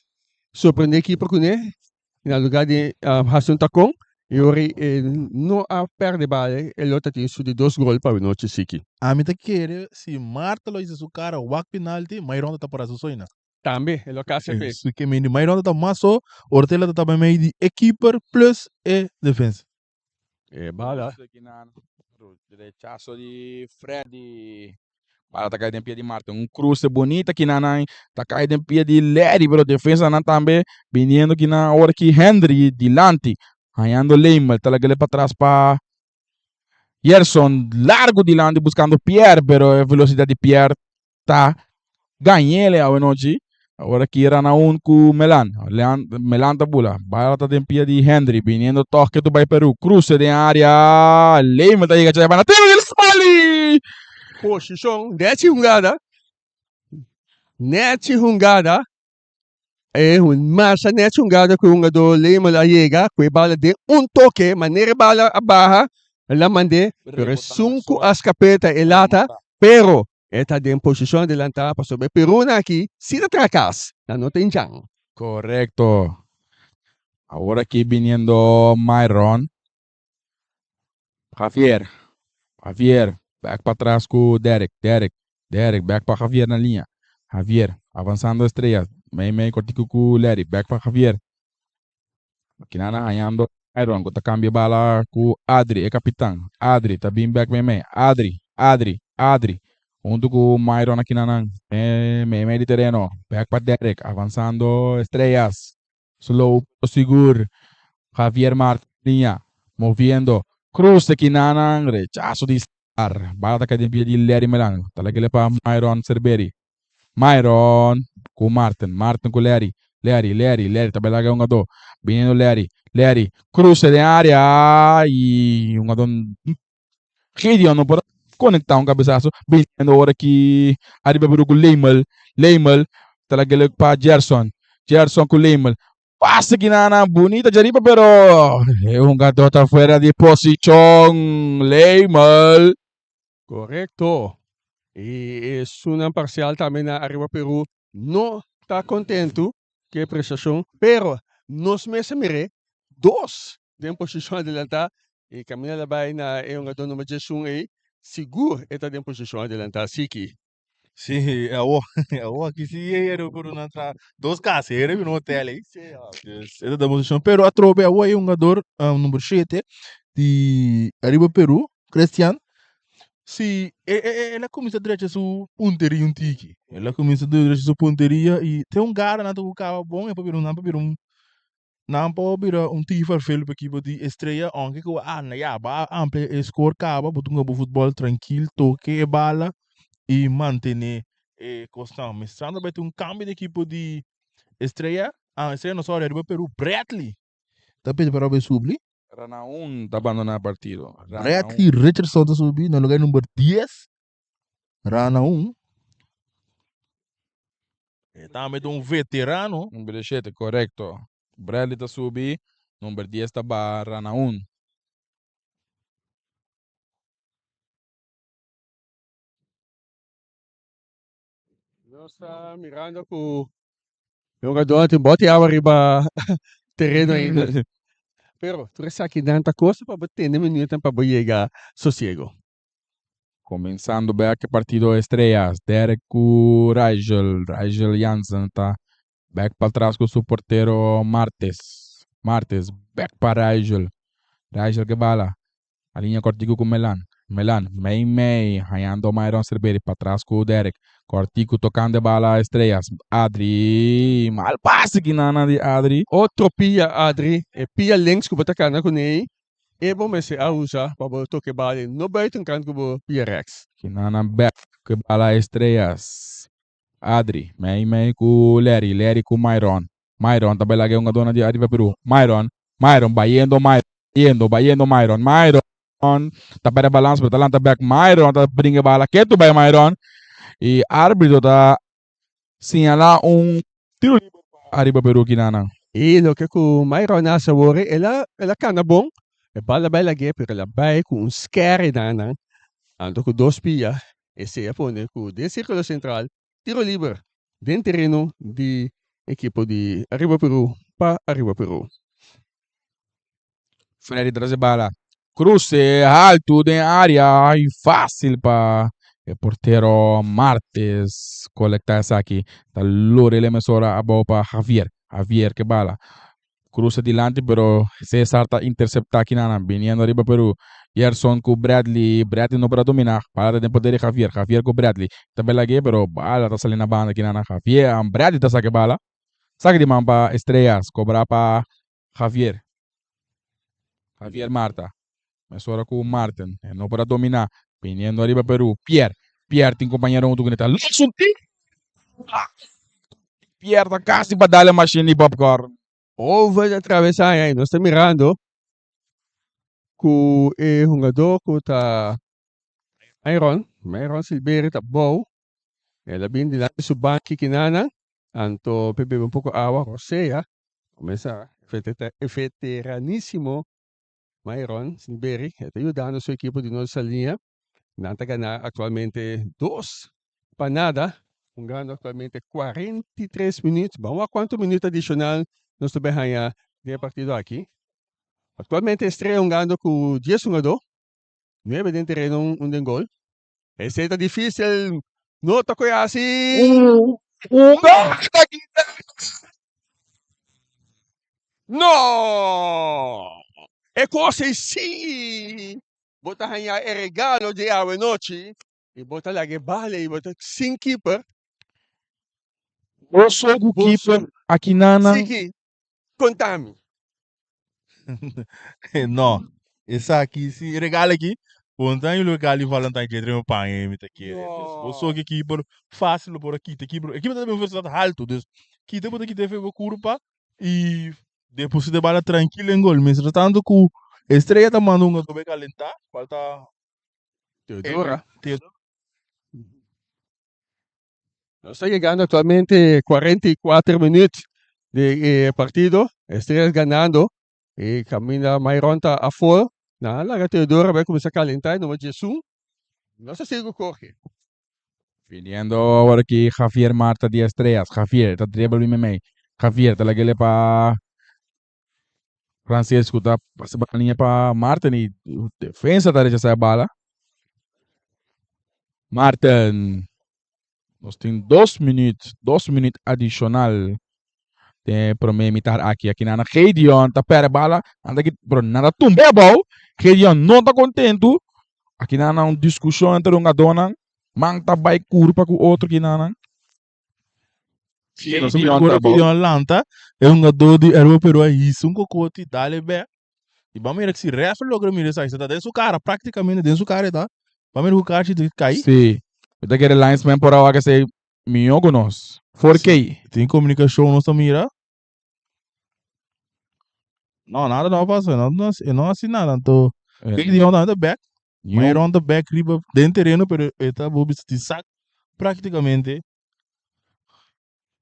sorprende e keeper cune Na lugar di hasi un tacon, e ora e no a perde bala, e lo ta tin su di dos gol pa nochi siki. Ami ta kere si Marta lo hisa su cara wak penalti, Mayron ta para su soina. Tambe e lo casi a pe. Su ke mende Mayron ta mas so, Ortela ta taba mei di e keeper plus e defensa. E bala. Rechazo di Freddy. Bala ta kai den pia di Martin. Un cruce bonita kinanan ta kai den pia di Larry, pero defensanan tambe biniendo kinan awor ki Henry dilanti. Hañando Leymel, ta lag'e patras pa Gerson, largo dilanti buscando Pierre, pero e velocidad di Pierre ta gañ'ele awenochi. Awor aki Ranaun ku Melan. Melan ta bula. Bala ta den pia di Henry. Biniendo tòg ke tu bai Peru. Kruse den área. Leymel ta yega chaya banda. Tiro di Smalley! Posishon nèchi hungada. Nèchi hungada. E masha nèchi hungada ku e hungadó Leymel a yega ku e bala den un toke. Manera e bala a baha, el a mand'é. Pero esun ku a skap'é ta e lata. Pero E ta den posishon adelantá pasobra e Perunan aki si ta traha kas, nan no ta hinchan. Korekto. Awor aki biniendo Myron. Javier. Javier. Bek patras ku Derek. Derek. Derek bek pa Javier na liña. Javier. Avansando Estrella. Mei mei kortiku ku Larry. Bek pa Javier. Makinana hañando Iron ku ta kambia bala ku Adri, e kapitan. Adri ta bin bek meimei. Adri, Adri, Adri. Huntu ku Myron akinanan den meimei di tereno. Bek pa Derek, avansando Estrellas. Slow pero sigur. Javier Martin liña, moviendo. Cruz de kinanan, rechaso di Sar. Bala ta kai den pia di Larry Melan. Ta lag'e pa Myron Cerveri. Myron ku Martin, Martin ku Larry. Larry, Larry, Larry ta bela un hungadó. Biniendo Larry, Larry, cruce den área y un hungadó Gideon no por a conecta un cabezazo. Biniendo ora ki ariba Peru cu Leimel, Leimel ta laga geluk pa Gerson, Gerson cu Leimel. Pase kinana bunita djariba pero e hungadó ta fuera di posicion. Leimel. Korekto. I esunnan parsial tambe na Ariba Peru no ta kontentu ku e prestashon, pero nos mes a mir'é dos den posishon adelantá i kaminda el a bai na e hungadó number diesun ei, sigur e ta den posishon adelantá. Siki. Sí, awor, awor aki sí e hero por una tra dos casa, hero un hotel ahí. Dus e ta den posishon, pero atrobe awor e hungador number shete di Ariba Peru, Christian, Si, e, e, e, el a kuminsá drecha su punteria un tiki. El a kuminsá drecha su punteria i te un gara nan ta ku kaba bon, e por bira un, nan por bira un, nan por bira un tiki farfelu pa ekipo di Estrella, ounke ku a na ya, bo a amplia e skor kaba, bo ta hunga bo futbòl trankil, toke e bala i mantené e kosnan. Mistrando bai tin un kambio di ekipo di Estrella, ah, Estrella no, sòri, ariba Peru, Bradley ta pidi pa Robin Subli. Ranaun ta bandoná partido. Bradley Richardson ta subi na lugar number 10. Ranaun. E tambe ta un veterano. Number 7, korekto. Bradley ta subi, number 10 ta baha Ranaun. Nos ta mirando ku e hungadónan tin bòt di awa riba tereno ainda. Pero tur esakinan ta kosta pa bo tene minuutnan pa bo yega sosiego. Comenzando bek e partido Estrellas, Derek cu Rigel, Rigel Jansen ta bek patras cu su portero Martes, Martes bek pa Rigel, Rigel ke bala, A liña kòrtiku ku Melan. Melan, mei mei, hañando Myron Serberi patras ku Derek. Kòrtiku tokando e bala Estrellas. Adri, mal pase kinana di Adri. Otro pia Adri, e pia links ku bo ta kana kuné ei, e bo mester a usa pa bo toka e bala ei, no buitenkant ku bo pia rèks. Kinana bèk ku e bala Estrellas. Adri, mei mei ku Larry, Larry ku Myron. Myron ta bai laga e hungadónan di Arriba Peru. Myron, Myron, bayendo Myron, bayendo, bayendo Myron, Myron ta perde balans pero ta lanta bek. Myron ta bringa e bala ketu bai Myron y arbitro ta señala un tiro liber pa Arriba Peru kinanan. Y loke cu Myron a haci awor el a el a cana bon, e bal a bai lag'é pero el a bai cu un skere nan anto cu dos pia esey a pone cu den circulo central Tiro liber den tereno di ekipo di Arriba Peru pa Arriba Peru. Freddy tras e bala. Cruce haltu den area y facil pa e portero Martes colecta esaki. Ta lora el emesora abao pa Javier. Javier ke bala. Cruza dilanti pero Cesar ta intercepta kinanan biniendo ariba Peru. Gerson cu Bradley. Bradley no por a domina. Bala ta den poder di Javier. Javier cu Bradley. Ta bela ge pero bala ta sali na banda kinanan. Javier, Bradley ta saca e bala. Saca di man pa Estrellas. Cobra pa Javier. Javier Marta. Mesora cu Martin. E no por a domina. Biniendo ariba Peru. Pierre. Pierre tin compañero hunto cune. Ta los un tiro. Pierre ta casi pa dale machine di popcorn. Over ta travesa aña y nos ta mirando cu e hungador cu ta Myron, Myron Silverio ta bou. El a bin dilanti su banki kinana, anto pe bebe un poco awa, rosea. Comenzá e veteranísimo Myron Silverio e ta yudando su ekipo di Norte Saliña. Nan ta gana aktualmente dos pa nada, hungando aktualmente 43 minüt. Ban wak kuantu minüt adishonal nos ta bai haña den e partido aki. Aktualmente Estrella hungando ku dies hungadó, nuebe den tereno, un den gol. Esei ta difísil, no ta koe hasi. Un gol ta kita. No! E kos ei sí! Bo ta haña e regalo di awe nochi i bo ta laga e bala i bo ta sin keeper. Bo so ku keeper akinana. Siki, konta mi. No, esaki si regalo aki. Bontan yu lo Gali Valentine ke treme paña mi ta kere. Dus bo so ke keeper fácil lo por a kita keeper. E keeper ta den velocidad halto, dus kita bo ta kita efe bo kurpa i deposita e bala trankil den gol. Mientras tanto ku Estrella ta manda un gato bai kalentá, kual ta Teodora. Teodora. Nos ta yegando actualmente 44 minuut di e partido. Estrellas ganando. E caminda Myron ta afor. Nan a laga Teodora bai cuminsa calenta e number 11. Nos ta sigui cu Jorge. Viniendo awor aki Javier Marta di Estrellas. Javier ta dribble bin meimei. Javier ta lag'ele pa Francisco ta pasa bala liña pa Martin y defensa ta rechasa e bala. Martin. Nos tin dos minuut, dos minuut adicional den e prome mitar aki. Aki nan Gideon ta perde bala, nan ta kit, pero nan ta tumba abou. Gideon no ta kontentu. Aki nan un diskushon entre hungadónan. Man ta bai kurpa ku otro ki nan. Sí, nos mira ora Gideon lanta, e hungadó di Aruba Peru a hisa un kokoti, dale bek. I ban mira si ref logra mira esaki, ta den su kara, praktikamente den su kara e ta. Ban mira ku karchi ta kai. Sí, mi ta kere linesman por a wak esei mihó ku nos. Por kei? Tin komunikashon nos ta mira. No, nada no a pasa, e no e no hasi nada, anto Gideon tambe ta bek. Myron ta bek riba den tereno pero e ta bo bisa tin sak praktikamente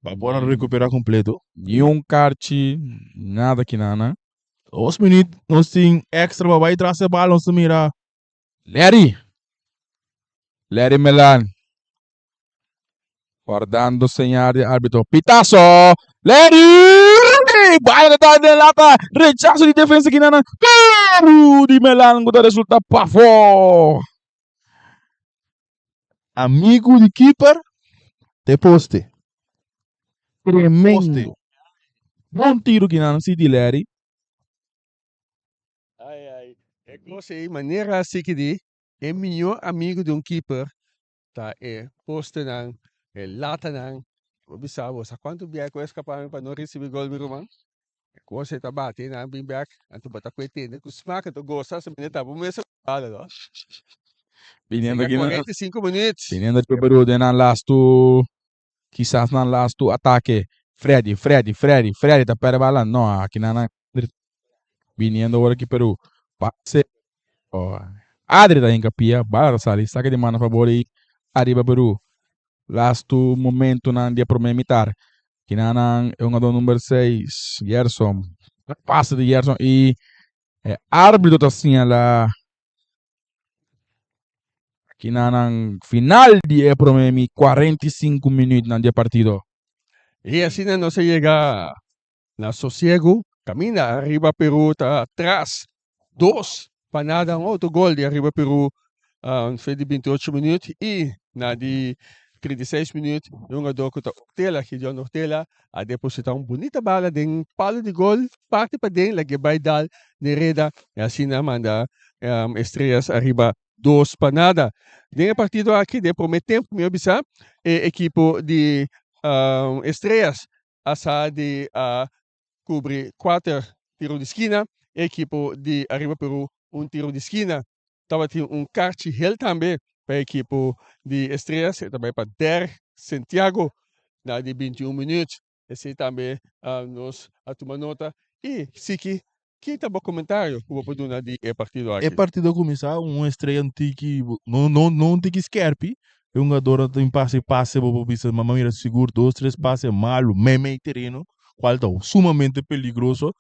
pa por a recupera completo. Ni un karchi, nada kinana. Dos minuut nos tin extra pa bai tras e bal nos ta mira. Larry! Larry Melan. Guardando señal di arbitro. Pitazo! Larry! Bala ta den lata. Rechazo di defensa kinana. Gol di Melan ku ta resulta pafó. Amigu di keeper te poste. Tremendo. Bon tiro kinan si di Larry. Ai ai, e kos ei manera así ki di e mihó amigu di un keeper ta e postenan, e latanan. Bo bisa bo sa kuantu biaha ku e skapa mi pa no risibi gol mi ruman. E kos ei ta bati nan bin bek, anto bo ta kue tende ku smak anto gosa si mende ta bo mes a bala no. Biniendo Sega aki na 45 minuut. Biniendo aki Peru den nan lastu kisas nan lastu atake. Freddy, Freddy, Freddy, Freddy ta perde bala. No, aki nan nan biniendo awor aki Peru. Pase. Oh, Adri ta hinka pia, bala ta sali, saka di man a fabor di Ariba Peru. Lastu momentunan di e prome mitar. Kinanan e hungador number 6, Gerson. Pase di Gerson i e arbitro ta siñala kinanan final di e prome mi 45 minuutnan di e partido. I asina nos a yega na sosiegu. Kaminda Ariba Peru ta tras dos pa nada un otro gol di Ariba Peru fe di 28 minuut i na di 36 minuut e hungador ku ta Ortela, Gideon Ortela a deposita un bunita bala den palo di gol parti paden lag'e bai dal den reda i asina manda Estrellas ariba dos pa nada. Den e partido aki den prome tempo mi a bisa e ekipo di Estrellas a sa di a kubri kuater tiro di skina, e ekipo di Ariba Peru un tiro di skina. Tabatin un karchi hel tambe pa e ekipo di Estrellas, e ta bai pa Der Santiago na di 21 minuut. Esei tambe nos a tuma nota. I Siki, ki ta bo komentario ku bo por duna di e partido E aki? partido a kuminsá un Estrella un tiki, no no no un tiki skerpi, e hungador a tin pase pase bo por bisa mama mira sigur dos tres pase malu meimei tereno kual ta sumamente peligroso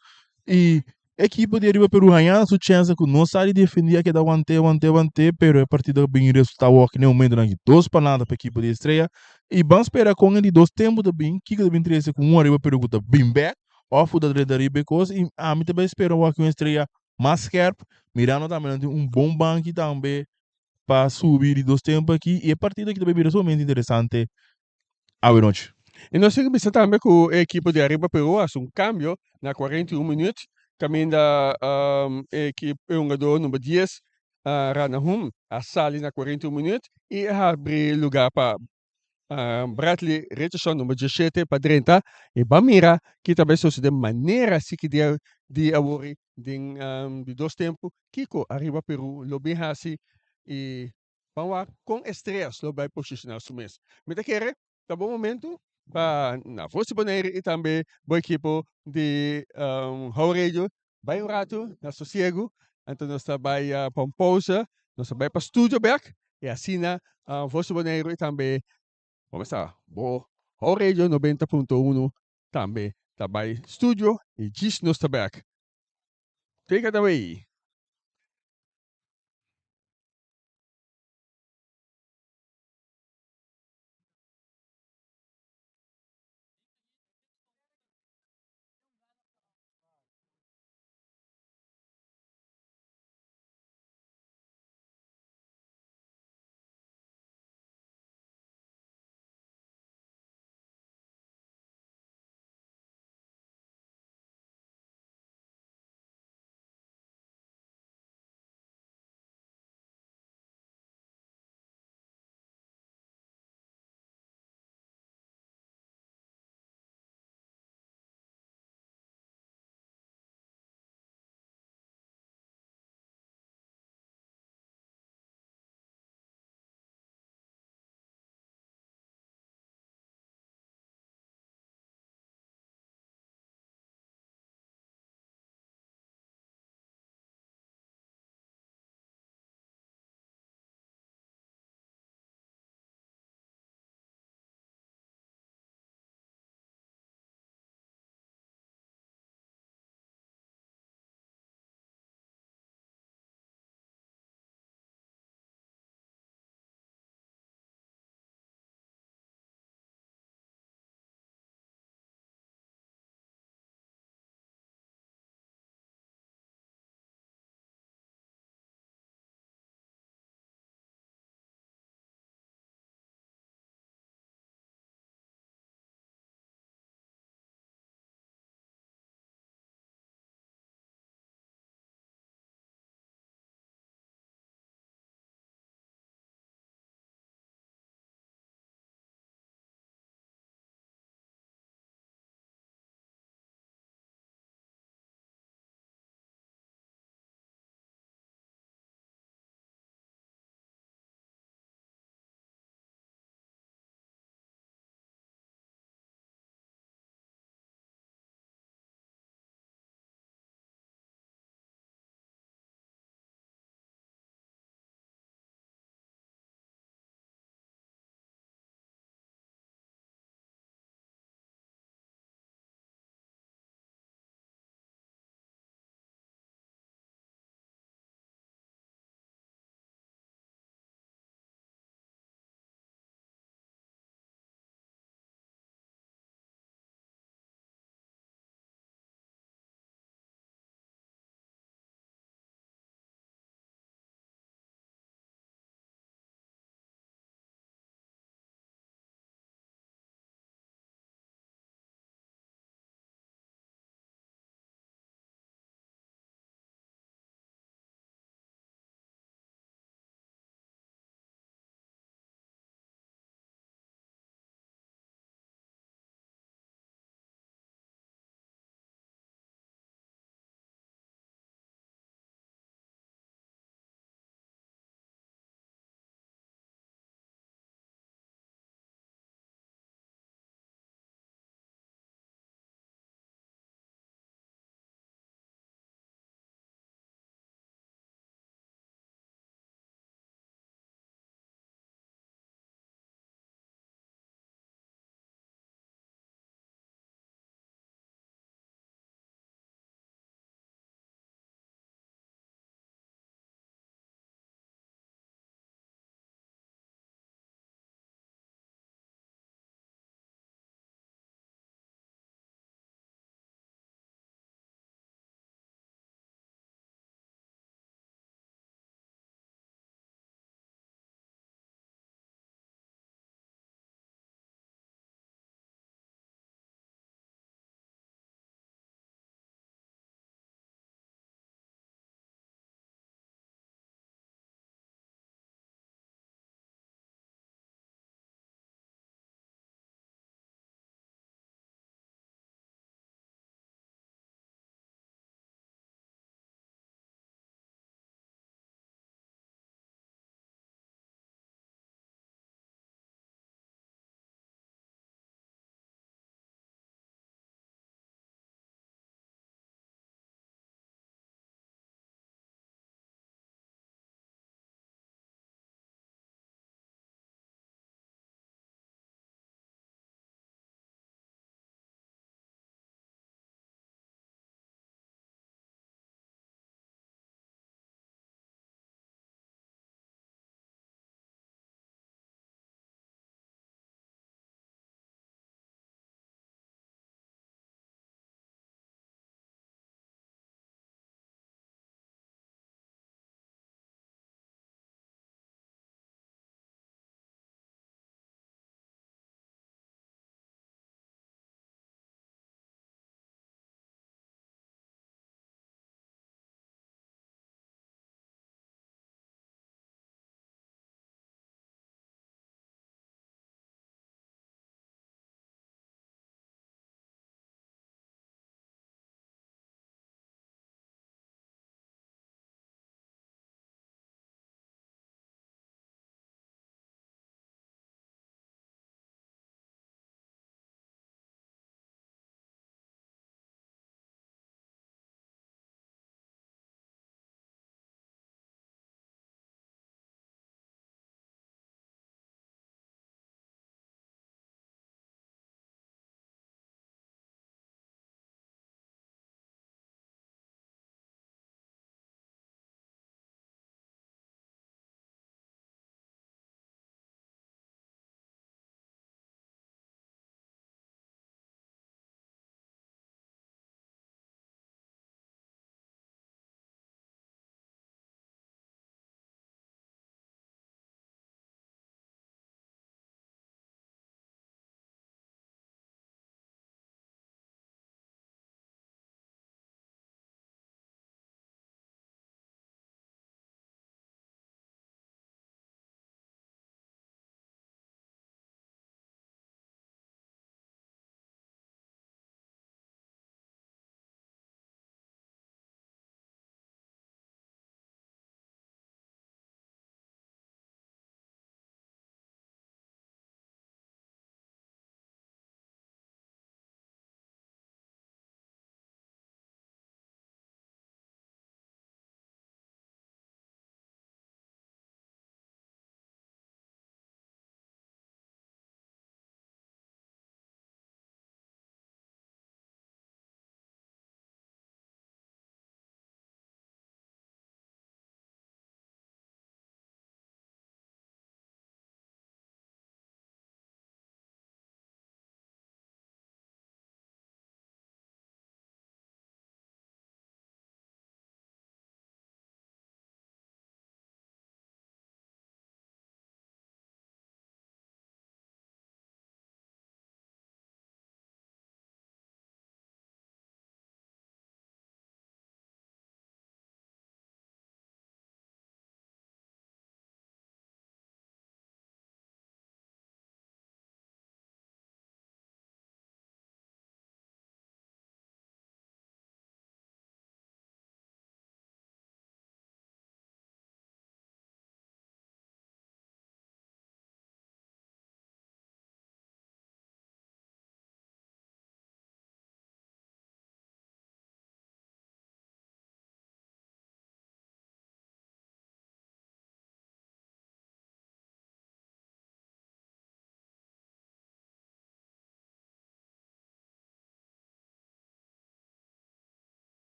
i ekipo di Ariba Peru haña su chènse ku no sa di defendí a keda want'é want'é want'é pero e partido a bin resultá awor aki na e momentonan aki dos pa nada pa ekipo di Estrella i ban spera kon e di dos tempu ta bin kiko ta bin trese ku un Ariba Peru ku ta bin bèk òf ku ta drenta riba e kos i ami ta bai spera awor aki un Estrella mas skèrp mirando tambe nan tin un bon banki tambe pa subi di dos tempu aki i e partido aki ta bai bira sumamente interesante awe nochi. I nos tin bisa tambe ku e ekipo di Ariba Peru a hasi un kambio na 41 minuut kaminda e ekip e hungador number 10 Ranahum a sali na 41 minuut i a habri luga pa Bradley Richardson number 17 pa drenta i ban mira ki ta bai sosode manera si ki dia di awor den di dos tempu kiko Ariba Peru lo bin hasi. I ban wak kon Estrellas lo bai posishoná su mes. Mi ta kere ta bon momento pa na Voz di Bonaire i tambe bo ekipo di How Radio bai un ratu na sosiegu, anto nos ta bai pa un pousa, nos ta bai pa studio bek i asina Voz di Boneiru i tambe bo mester bo How Radio 90.1 tambe ta bai studio i djis nos ta bek. Take it away.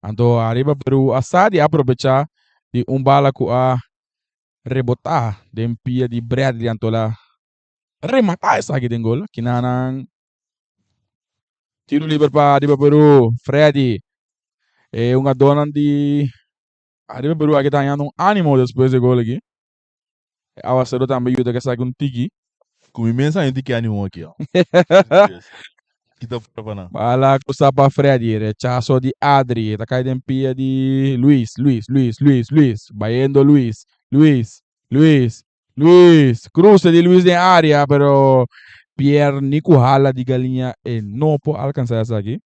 Anto Ariba Peru a sa di aprobecha di un bala ku a rebotá den pia di Bradley anto el a rematá esaki den gol. Kinanan tiro liber pa Ariba Peru. Freddy e hungadónan di Ariba Peru aki ta hañando un ánimo despues di e gol aki. E awasero tambe yuda ku esaki un tiki. Ku mi mes haña tiki ánimo aki. Kita fuera pa nan. Bala krusa pa Freddy, rechaso di Adri, e ta kai den pia di Luis, Luis, Luis, Luis, Luis, bayendo Luis, Luis, Luis, Luis, kruse di Luis den área, pero Pierre ni ku hala di galiña e no por alkansa esaki.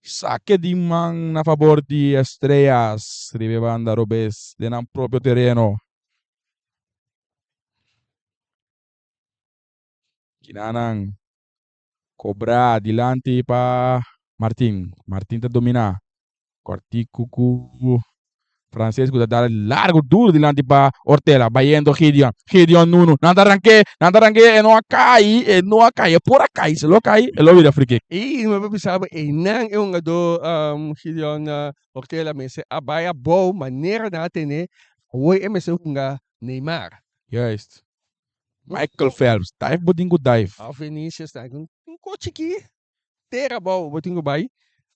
Sake di man na fabor di Estrellas riba e banda robes den nan propio tereno. Kinanan kobra dilanti pa Martin. Martin ta domina. Kòrtiku ku Frances ku ta dal largu duru dilanti pa Ortela. Bayendo Gideon. Gideon Nunu. Nan ta rank'é. Nan ta rank'é. E no a kai. E no a kai. E por a kai. Si lo kai e lo bira free kick. I mi por bisa bo einan e hungadó Gideon Ortela mester a bai abou manera nan a tene. Awor e mester hunga Neymar. Juist. Michael Phelps. Dive bo tin ku dive. Of Vinicius ta un ko chikí. Tera abou bo tin ku bai.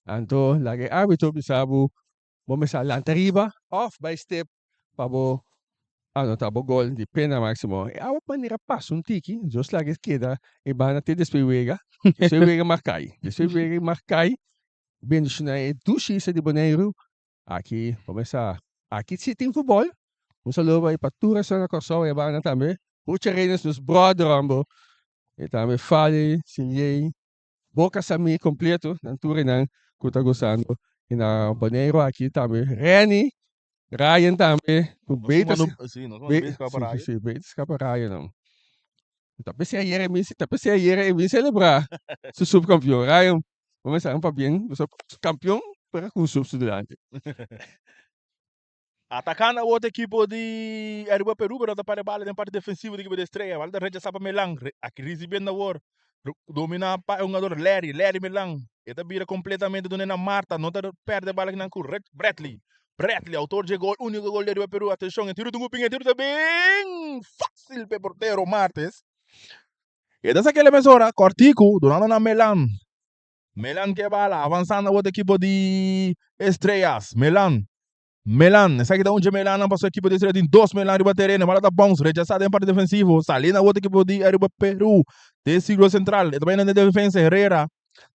Anto laga e arbitro bisa bo bo mester a lanta riba of bai step pa bo anota bo gol di pena maximo. E awa manera pasa un tiki, Dios laga e keda e banda te despues wega. Despues wega mag kai. Despues wega mag kai. Bendiciona e dushi isla di Boneiru. Aki bo mester aki si tin futbol. Un saludo bai pa tur esnan na Kòrsou e banda tambe. Mucha Reines nos brother hombo. E tambe Fali, Siliey, Boca Sami completo nan tur enan cu ta gozando y na Boneiru aki tambe Renny, Ryan tambe cu beta si beta scapa Ryan nan. Ta p'esei ayer e mi ta p'esei ayer e mi celebra su subcampeon Ryan bo mester pabien campeon pero cu un sub su delante. Atacando awor ta ekipo di Aruba Peru pero ta para e bala den parti defensivo di ekipo di Estrella. Bala ta rechasa pa Melan. Aki ricibiendo awor. Domina pa e hungador Larry. Larry Melan. E ta bira completamente dune na Marta. No ta perde bala kinan cu Bradley. Bradley autor dje gol unico gol di Aruba Peru. Atencion e tiro di Gupin e tiro ta bin facil pa e portero Martes. E ta saca e mesora cortico dunando na Melan. Melan ke bala avansando awor ta ekipo di Estrellas. Melan. Melan. Esaki ta un dje Melannan pasobra ekipo di Estrellas tin dos Melan riba tereno. Bala ta bounce rechasa den parti defensivo. Sali na otro ekipo di Aruba Peru. Den siglo central. E ta bai na den defensa Herrera.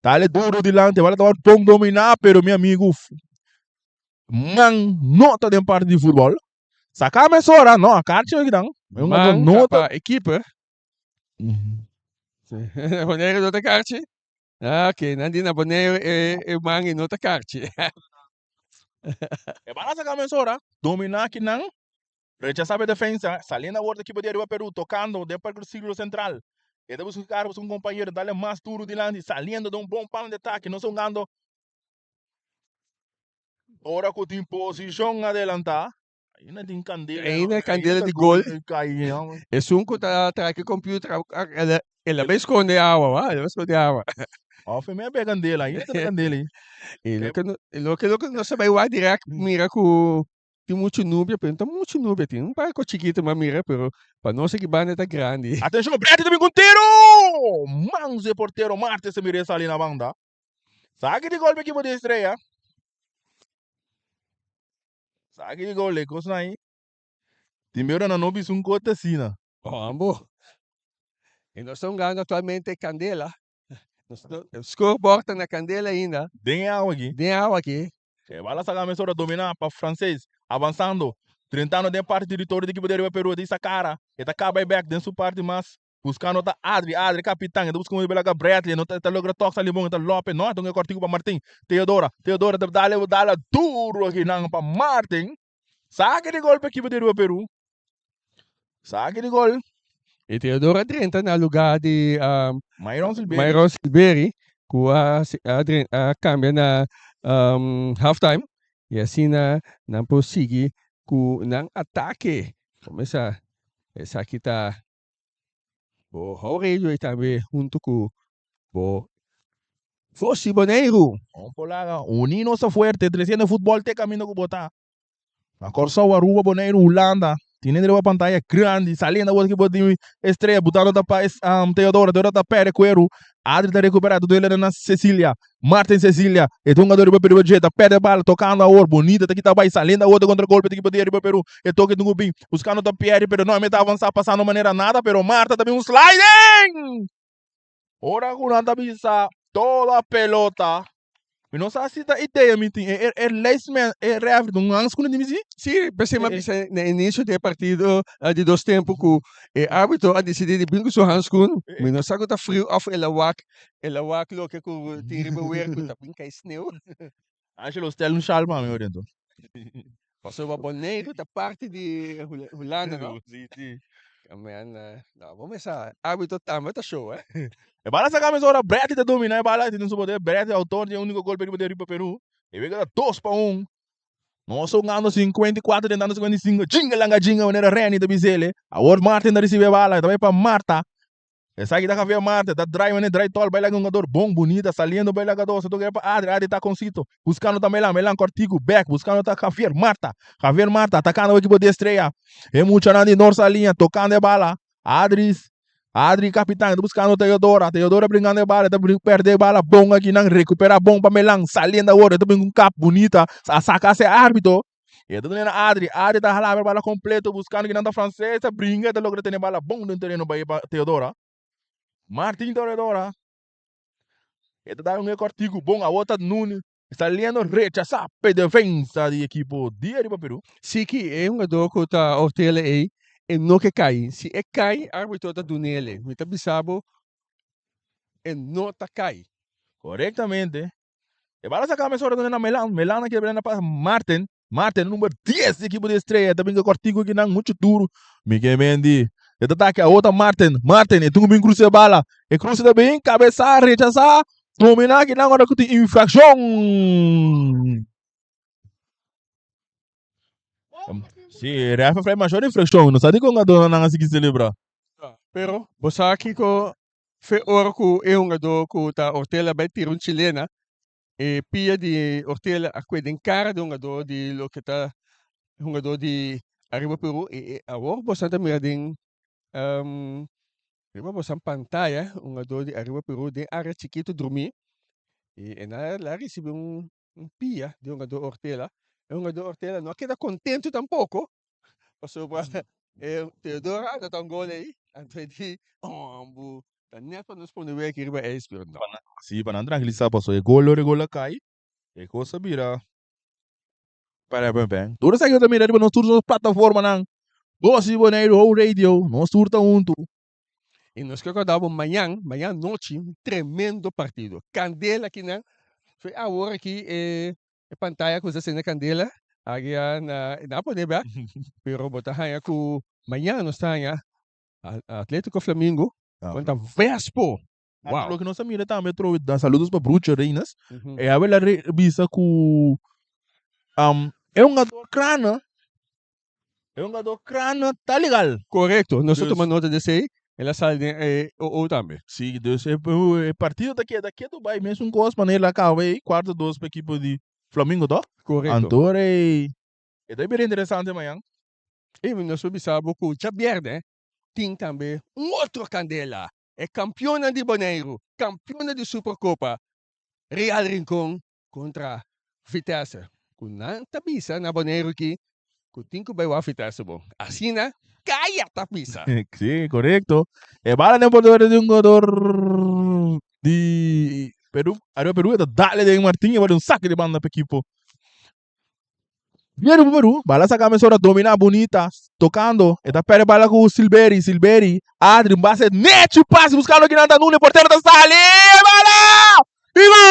Dale duro dilanti. Bala ta wòrdu bon domina pero mi amigu man no ta den parti di futbol. Saka mesora. No a karchi okidan. Man No ta. pa e keeper. Boneiru no ta karchi? Ah, ok. Nan di na Boneiru e, e man e no ta karchi. E bala saka mesora, dominá kinan, rechasá pa e defensa, saliendo awor di ekipo di Ariba Peru, tokando den parke sirkulo sentral. E ta buska kara, buska un kompañero, dale mas duru dilanti, saliendo den un bon plan di atake, no hungando ora ku tin posishon adelantá. Ainda tin candela. Ainda candela di gol. Esun cu ta trae ki computer el a bay sconde awa wa, el a bay sconde awa. Of e me a bay candela, ainda ta candela ahi. E loke no, e loke loke nos a bay wak direct mira cu tin mucho nubia, pero no ta mucho nubia, tin un barco chikito mas mira, pero pa nos aki banda ta grandi. Atencion, Bradley ta bin cu un tiro! Mans e portero Martes ta mira e sali na banda. Saki di golpe ekipo di Estrella. Sa ki gol e kosnan ahi. Tin bera nan no bisa un kota asina. Ambo. E nos ta hungando actualmente Candela. Nos no, scoreboard ta na Candela ainda. Den e awa aki. Den e awa aki. E bala saka mesora domina pa Frances. Avansando. Drentando den parti territorio di ekipo di Ariba Peru. E ta hisa kara. E ta kaba e bek den su parti mas. Buscando ta Adri, Adri capitan, e ta busca un belaga Bradley, no ta logra toc sali bon, e ta lope, no, e ta un cortico pa Martin, Teodora, Teodora ta dale, dale duro akinan pa Martin, saki di gol pa ekipo di Aruba Peru, saki di gol. E Teodora drenta na lugar di Myron Silveri, Myron Silveri cu a a cambia na halftime y asina nan por sigui cu nan atake. Comesa esaki ta Bo hou radio ei tambe hunto ku bo Fosi Boneiru. Un polaga, uní nos ta fuerte, tresiendo futbòl te kaminda ku bo ta. Na Kòrsou, Aruba, Boneiru, Hulanda, tin hende riba pantaya grandi, saliendo awor ki bo tin Estrella, butando ta pa Teodoro, Teodoro ta perde kueru, Adri ta rekuperá, ta duele na Cecilia, Martin Cecilia, e ta hungador riba Peru dje, ta perde bala, tokando awor, bonita ta kita bai, saliendo awor ta kontra golpe ta ekipo di riba Peru, e toke tin ku bin, buskando ta Pierre, pero no, e ta avansá pasando manera nada, pero Marta ta bin un sliding! Ora ku nan ta bisa toda pelota, mi no sa si ta idea mi tin, e e lijstman, e referee ta un hanskun di mi si? Si, p'esei mi a bisa na inicio di e partido di dos tempo ku e arbitro a disidí di bin ku su hanskun, mi no sa ku ta friu òf el a wak, el a wak loke ku tin riba weer ku ta bin kai sneu. Angelo stel un shal pa mi adentro. Pasobra Boneiru ta parti di Hulanda, no? Si, si. Men, no, bo mester arbitro tambe ta show, eh. E bala saca mesora, Bradley ta domina e bala, tin su poder, Bradley autor di e unico gol riba riba Peru. E wega ta 2-1. Nos ta hungando 54 tentando 55. Jinga langa jinga manera Renny ta bisele. Awor Martin ta ricibi e bala, ta bay pa Marta. Esaki ta Javier Marte, ta draai manera draai tol bai laga un hungador bon, bunita, saliendo bai laga dos, ta toca pa Adri, Adri ta concito, buscando ta Melan, Melan cortico, bek, buscando ta Javier Marta, Javier Marta atacando e equipo di Estrella, e muchanan di Noord Saliña tocando e bala, Adri, Adri capitan ta buscando Teodora, Teodora brincando e bala, ta perde e bala bon aki nan, recupera bon pa Melan, saliendo awor, ta bin cu un kap bunita, a saca hacia arbitro. E ta duna na Adri, Adri ta hala e bala completo buscando kinan ta Frances, ta bringa ta logra tene bala bon den tereno bay pa Teodora. Martin Teodora. E ta da un cortico bon awor ta Nuni saliendo rechasa pe defensa di equipo di Ariba Peru. Si ki e hungador cu ta Ortela ey e no ke cay. Si e cay arbitro ta dunele. Mi ta bisa bo e no ta cay. Correctamente. E bala saca mesora duna na Melan. Melan a kere na pa Martin. Martin number 10 di equipo di Estrella. Ta bin cortico aki nan mucho duro. Miguel Mendy. E ta ataque a outra Martin. Martin e tungo bin cruza e bala. E cruza ta bin cabeza rechasa. Domina aki nan ora cu tin infraccion. Si, ref a fly mayor infraccion. No sa di con a dona nan a sigui celebra. Pero bo sa kico Fe ora ku e hungadó ku ta Ortela bai tira un chilena, e pia di Ortela a kue den kara di hungadó di loke ta hungadó di Ariba Peru i e awor boso ta mira den riba boso pantaya hungadó di Ariba Peru den area chikitu drumí i e nan a risibi un pia di hungadó Ortela. E hungadó Ortela no a keda kontentu tampoko Pasobra e Teodoro a anota un gol ei, anto e di, Oh, bu ta net pa nos pone weki riba ijs, pero no. Sí, pa nan trankilisá pasobra e gol ora e gol a kai, e kos a bira pere pen pen. Tur esaki bo ta mira riba nos tur nos plataformanan, Bos di Boneiru, Ho Radio, nos tur ta huntu. I nos ke kòrda bo mañan, mañan nochi, un tremendo partido. Kandela kinan, fe awor aki e E pantaya ku ta sende kandela aki a na na pone bek, pero bo ta haña ku mañana nos ta haña Atletico Flamingo kontra Vespo. Wow. Loke nos a mira tambe atrobe da saludos pa Brucho Reynes. E a bela bisa ku e hungador krana E hungador krana ta legal. Korekto, nos a tuma nota di esei, el a sali den e OO tambe. Si, dus e partido ta keda ketu bai mesun kos manera el a kaba ei, kuarto dos pa ekipo di Flamingo toh? Korekto. Anto e ta bira interesante mañan. I nos por bisa bo ku djabièrnè tin tambe un otro kandela, e kampionnan di Boneiru, kampionnan di Superkopa, Real Rincon Kontra Vitesse, ku nan ta bisa na Boneiru ki ku tin ku bai wak Vitesse bon. Asina Kaya ta bisa. Sí, korekto. E bala den portero di un jugador di Peru, Ariba Peru, e ta dale den Martin, e bala un sake di banda pa ekipo. Bien riba Peru, bala saka mesora domina bunita, tocando, e ta perde bala ku Silveri, Silveri, Adri, un base nechi pase buscando kinan ta Nunes, portero ta sali, e bala! Y gol!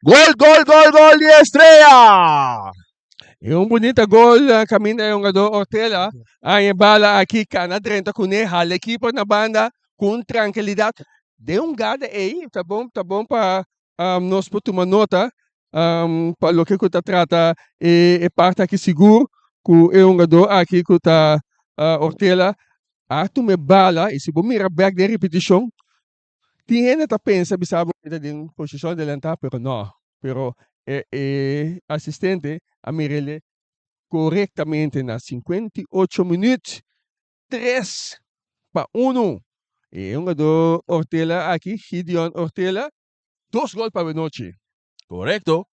Gol, gol, gol, gol di Estrella! E un bunita gol caminda e hungador Ortela a e bala aki cana drenta cune hala ekipo na banda cu un trankilidad den un gada ey ta bon ta bon pa nos por tuma nota pa loke cu ta trata e parti aki sigur cu e hungador aki cu ta Ortela. A tuma e bala i si bo mira bek den ripitishon, tin hende ta pensa bisa bo e ta den posishon adelantá, pero no. Pero e e asistente a mir'el korektamente na 58 minüt, 3-1. I e hungadó Ortela aki, Gideon Ortela, dos gol pa awenochi. Korekto.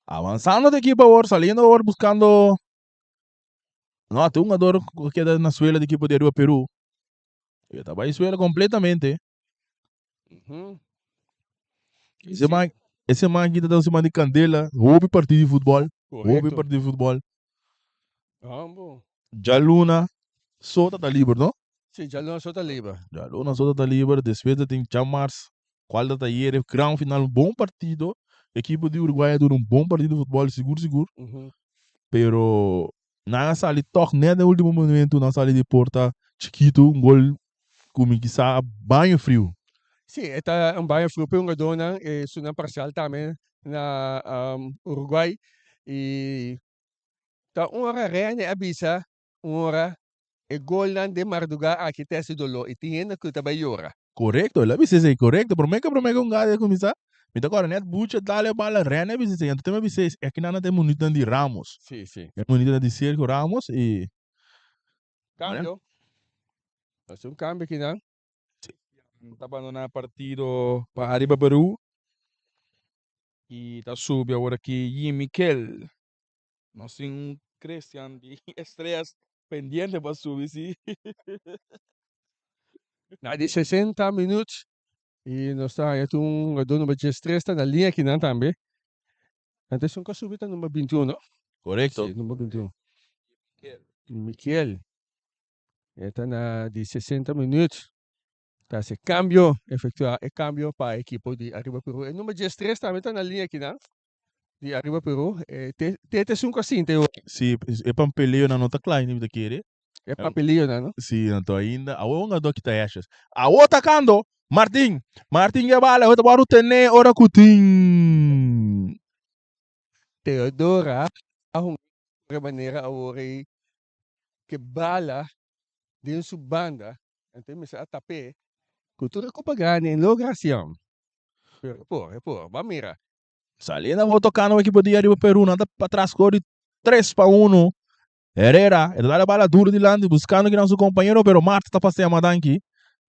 Avansando di ekipo awor, saliendo awor buskando No, tin un jugador ku keda na suela di ekipo di Ariba Peru. E ta bai suela kompletamente. Ese man, ese man aki ta da un siman di kandela. Hopi partido di futbòl. Hopi partido di futbòl. Djaluna so ta ta liber, no? Si, djaluna so ta liber. Djaluna so ta ta liber. Despues ta tin djamars, kual ta ta yere gran final. Un bon partido. Ekipo di Uruguay a duna un bon partido di futbòl, sigur sigur. Pero nan a sali tòg nèt den ultimo momento nan sali di porta chikitu un gol ku mi kisa a baño friu. Sí, e ta un baño friu pa e hungadónan, e sunan parsial tambe na Uruguay. I ta un ora Rene a bisa un ora e golnan den mardugá aki ta hasi doló i tin hende ku ta bai yora. Korekto, el a bisa esei, korekto. Promé ke promé ke un gada a kuminsá, mi ta kòrda nèt Bucha dal e bala, Rene a bisa esei, anto te mi a bisa esei, aki nan ta e munitnan di Ramos. Sí, sí. E munitnan di Sergio Ramos i. Kambio. Hasi un kambio aki nan. Ta bandoná partido pa Ariba Perú i ta subi awor aki Jimmy Kel. Nos tin un Christian di Estrellas pendiente pa subi si. Na di 60 minuut y nos ta haña tur un jugador number 13 ta na liña akinan tambe. Anto esun ku a subi ta number 21 no? Korekto. Si, number 21. Michiel. E ta na di 60 minuut. Ta hasi cambio, efectua e cambio pa ekipo di Arriba Peru. E number 13 tambe ta na liña akinan. Di Arriba Peru, e te te te esun ku a sinta e ora. Si, e pampeleonan no ta kla ainda mi ta kere. E papelionan, no? Si, anto ainda, awor un adoki ta heshes. Awor takando! Martin! Martin ke bala, awor ta wòrdu tené ora ku tin. Teodora a hunga di manera awor ei ke bala den su banda, anto e mester a tap'é ku tur e kopa grandi en logra hasi am. Pero e por, e por, ban mira. Saliendo awor tocando equipo di Ariba Peru, nan ta patras score di 3-1. Herrera, e ta dal e bala duro dilanti buscando kinan su compañero, pero Marta ta pasea madanki.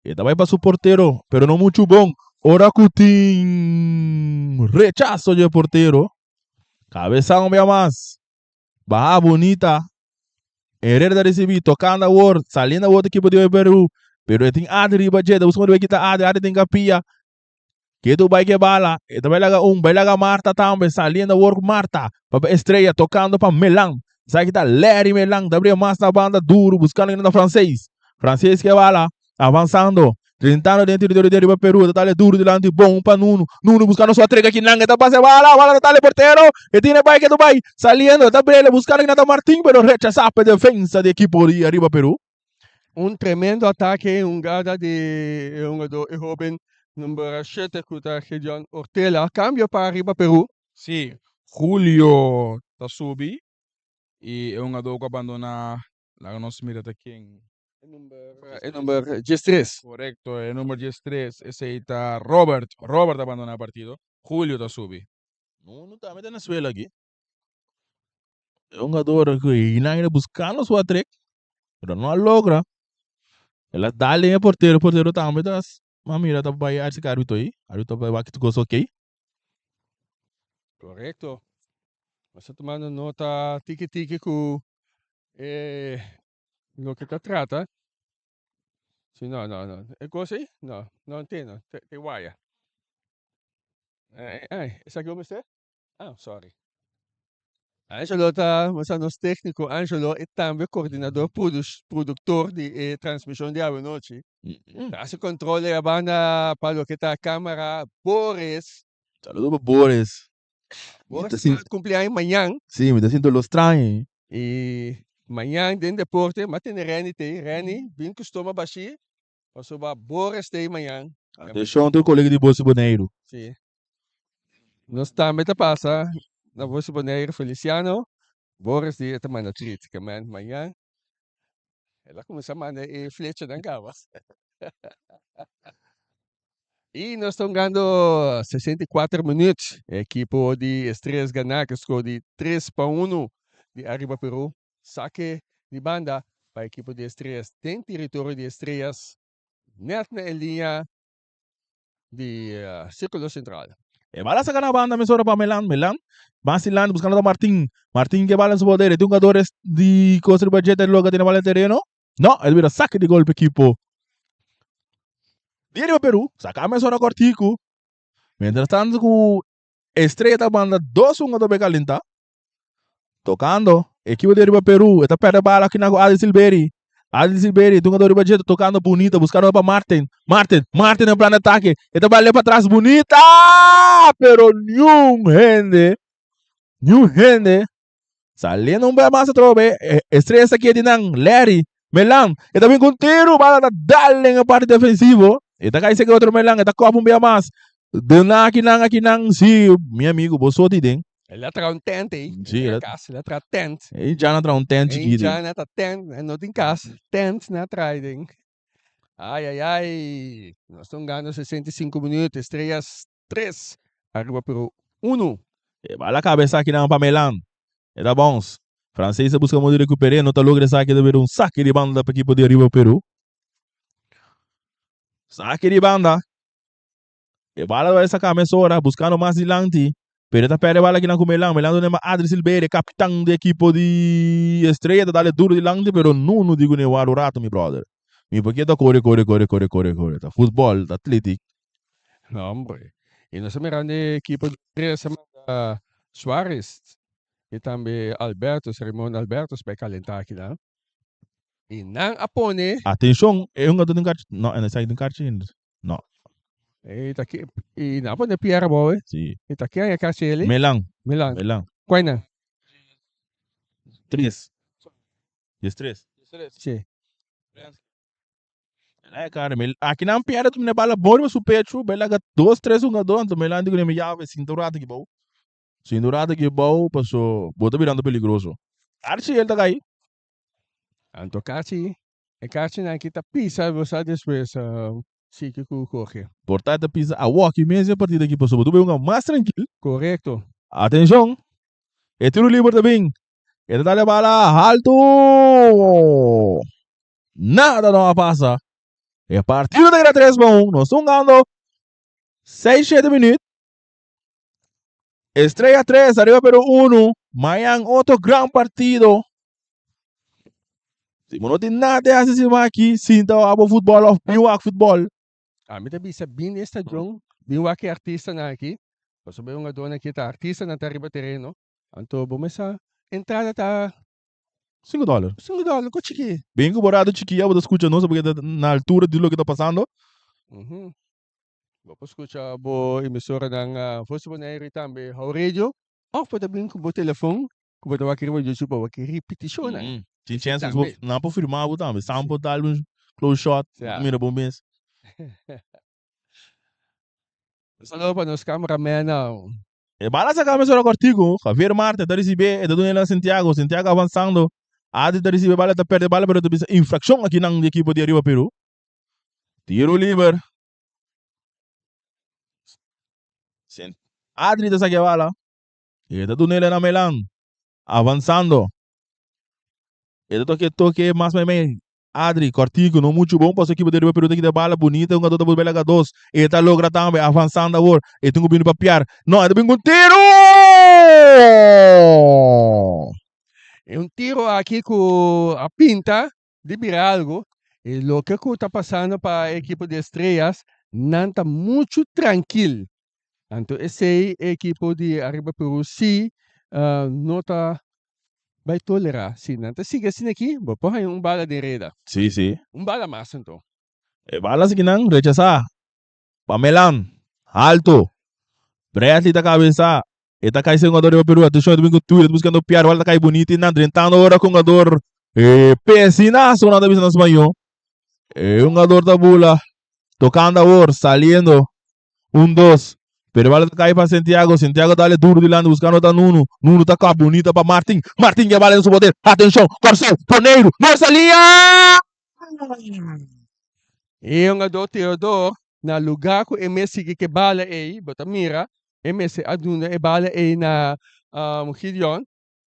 E ta bay pa su portero, pero no mucho bon. Ora cu tin rechazo dje portero. Cabeza un bia mas. Baha bonita. Herrera ta ricibi, tocando awor, saliendo awor equipo di Peru. Pero e tin Adri riba dje, ta busca como di bay kita Adri, Adri tin capilla. Ketu bai ke bala, e ta bai laga un, bai laga Marta tambe, saliendo awor ku Marta, pa Estrella, tokando pa Melan. Esaki ta Larry Melan, ta bria mas na banda duru, buskando kende ta Franseis. Franseis ke bala, avansando, drentando den teritorio di Ariba Peru, ta dale duru dilanti, bon pa Nunu, Nunu buskando su atrega kinan, e ta pasa e bala, bala ta dale portero, e tine bai ketu bai, saliendo, ta brele, buskando kende ta Martin, pero rechasa pa e defensa di ekipo di Ariba Peru. Un tremendo atake, un gada di e hungador e hoben number shete ku ta Gideon Ortela. Kambio pa riba Peru. Sí, Julio ta subi i e hungador ku a bandoná laga nos mira ta ken. E number diestres. Korekto, e number diestres, esei ta Robert. Robert a bandoná e partido, Julio ta subi. No, no ta mete na suela aki. E hungador ku United buskando su atrek, pero no a logra. El a dal den e portero, e portero tambe ta a mira ta bai acerca arbitro ei. Arbitro bai wak tur kos ok. Korekto. Nos ta tumando nota tiki tiki ku e loke ta trata. Si no, no, no. E kos ei? No, no entiendo. Te waya. Esaki bo mester? Ah, sorry. Angelo ta mester nos técnico Angelo e tambe coordinador productor di e transmision di awe nochi. Ta haci control e banda pa loke ta camera Boris. Saludo pa Boris. Boris ta cumpleaños mañan. Sí, mi ta sinti lo straño. Y mañan den deporte m'a tene Renny tey. Renny, bin cu stoma bashi pasobra Boris tey mañan. Atencion tur colega di Bosi Boneiru. Sí. Nos tambe ta pasa na Bosi Boneiru Feliciano Boris di e ta manda treat ke men mañan. El a kuminsá manda e flechanan kaba. I nos ta hungando 64 minuut. E ekipo di Estrellas gana ku skor di 3-1 di Arriba Peru. Sake di banda pa ekipo di Estrellas den teritorio di Estrellas net na e liña di Circulo Central. E bala saka na banda mesora pa Melan. Melan basilando buscando ta Martin. Martin ke bala en su poder. E tin jugadores di Costa riba dje ta logra tene bala en tereno. No, e ta bira sake di golpe ekipo di riba Peru. Saka mesora kortiku. Mientras tanto ku Estrella ta manda dos hungador pa e kalenta. Tocando, ekipo di riba Peru, e ta perde bala aki na ku Adri Silveri. Adri Silveri, dungador riba dje, tocando bunita, buscando pa Martin. Martin, Martin den plan di atake. E ta bale patras bunita, pero niun hende, niun hende saliendo un bes mas atrobe. Estrella sa kier di nan, Larry, Melan, e ta bin ku un tiru, bala ta dal den e parti defensivo. E ta kai seki otro Melan, e ta kòp un bia mas. Den aki nan, aki nan, si, mi amigo, bo soti den. El a traha un tent ei. Sí, el a kas, el a traha tent. Ei Jan a traha un tent chikito. Ei Jan a traha tent, no tin kas, tent nan a traha ei den. Ai, ai, ai. Nos ta hungando 65 minuut, Estrellas 3, Aruba Peru 1. E bala kabesa akinan pa Melan. E ta bons. Frances a buska modo di rekuper'é, no ta logra esaki, ta bira un sake di banda pa ekipo di Aruba Peru. Sake di banda. E bala bai saca mesora, buscando mas dilanti, pero e ta perde bala kinan cu Melan. Melan duna e Adri Silveira, e capitan di ekipo di Estrella, ta dale duro dilanti, pero Nuno di cune wara un rato, mi brother. Mi por ke ta core, core, core, core, core, core. Ta futbol, ta atletic. No, hombre. Y nos a mira e ekipo di Estrella sa manda Suarez y tambe Albertus, Raymond Albertus bai calenta akinan. Y nan a pone. Atencion, e hungador tin karchi, no, e no esaki tin karchi ainda. No. E ta ki i na pone Pierre abou eh. Sí. E ta ken e Cacheli? Melan. Melan. Melan. Kuai nan? Tres. 13. Sí. Melan e kara. Mel aki nan Pierre ta tumina bala bon riba su pecho. Bai laga dos tres hungador anto Melan di ku mi yave sinta un rato aki bou. Sinta un rato aki bou paso bo ta birando peligroso. Archie el ta kai. Anto Cachi E kachinan aki ta pisa bo sa despues siki ku koge. Por ta ta pisa awoki mes e partido aki pasobra bo ta hunga mas trankil. Korekto. Atenshon! E tiro liber ta bin. E ta dal e bala haltu. Nada no a pasa. E partido ta keda 3-1. Nos ta hungando seis shete minuut. Estrella 3, Arriba Peru 1. Mañan otro gran partido. Si bo no tin nada te hasi sima aki, sinta wak bo futbol of bin wak futbol. Ami ta bisa bin den stadion, bin wak e artistanan aki, pasobra e hungadornan aki ta artistanan ta riba tereno, anto bo mester entrada ta Sinku dòler. Sinku dòler, ku chikí. Bin ku bo radio chikí ya bo ta skucha nos pasobra ta na altura di loke ta pasando. Bo por skucha bo emisoranan Voz di Boneiru i tambe How Radio òf bo ta bin ku bo telefon ku bo ta wak riba YouTube pa wak e ripitishonnan. Tin chèns ku nan por firma bo tambe. Sam por dal un close shot, mira bo mes. Un saludo pa nos cameramennan. E bala saka mesora kòrtiku, Javier Marte ta risibé, e ta duna el na Santiago, Santiago avansando, Adri ta risibé bala, ta pèrdè bala pero ta bisa infrakshon akinan di ekipo di Ariba Peru. Tiro liber. Adri ta saka e bala, e ta duna el na Melan, avansando, e ta toke toke mas meimei, Adri, kòrtiku, no muchu bon pasobra ekipo di Ariba Peru ta kita bala bunita, hungadó ta busca laga dos, e ta logra tambe, avansando awor, e tin ku bini pa piar, no, e ta bin ku un tiru! E un tiro aki ku a pinta di bira algu, e loke ku ta pasando pa e ekipo di Estrellas, nan ta muchu trankil, anto esei e ekipo di Ariba Peru si no ta Bai tolerá. Si nan ta sigui asina aki, bo por haña un bala den reda. Sí, sí. Un bala mas anto. E bala asiki nan rechasá pa Melan. Alto. Bradley ta kabesá. E ta kai sin hungador riba Peru. Atenshon, e ta bin ku Tuir, e ta buskando Piar. Bala ta kai bunita i nan drentando ora ku hungador e Pesinazo nan ta bisa na spañó. E hungador ta bula. Tokando awor, saliendo. Un dos. Pero bala ta kai pa Santiago. Santiago dale duro dilanti buscando ta Nuno. Nuno ta kap bonita pa Martin. Martin ke bala den su poder. Atenshon! Kòrsou! Boneiru! Nos a liña! E hungadó Theodor na lugá ku e mes sigui ku e bala ei, bo ta mira e mester a duna e bala ei na Gideon,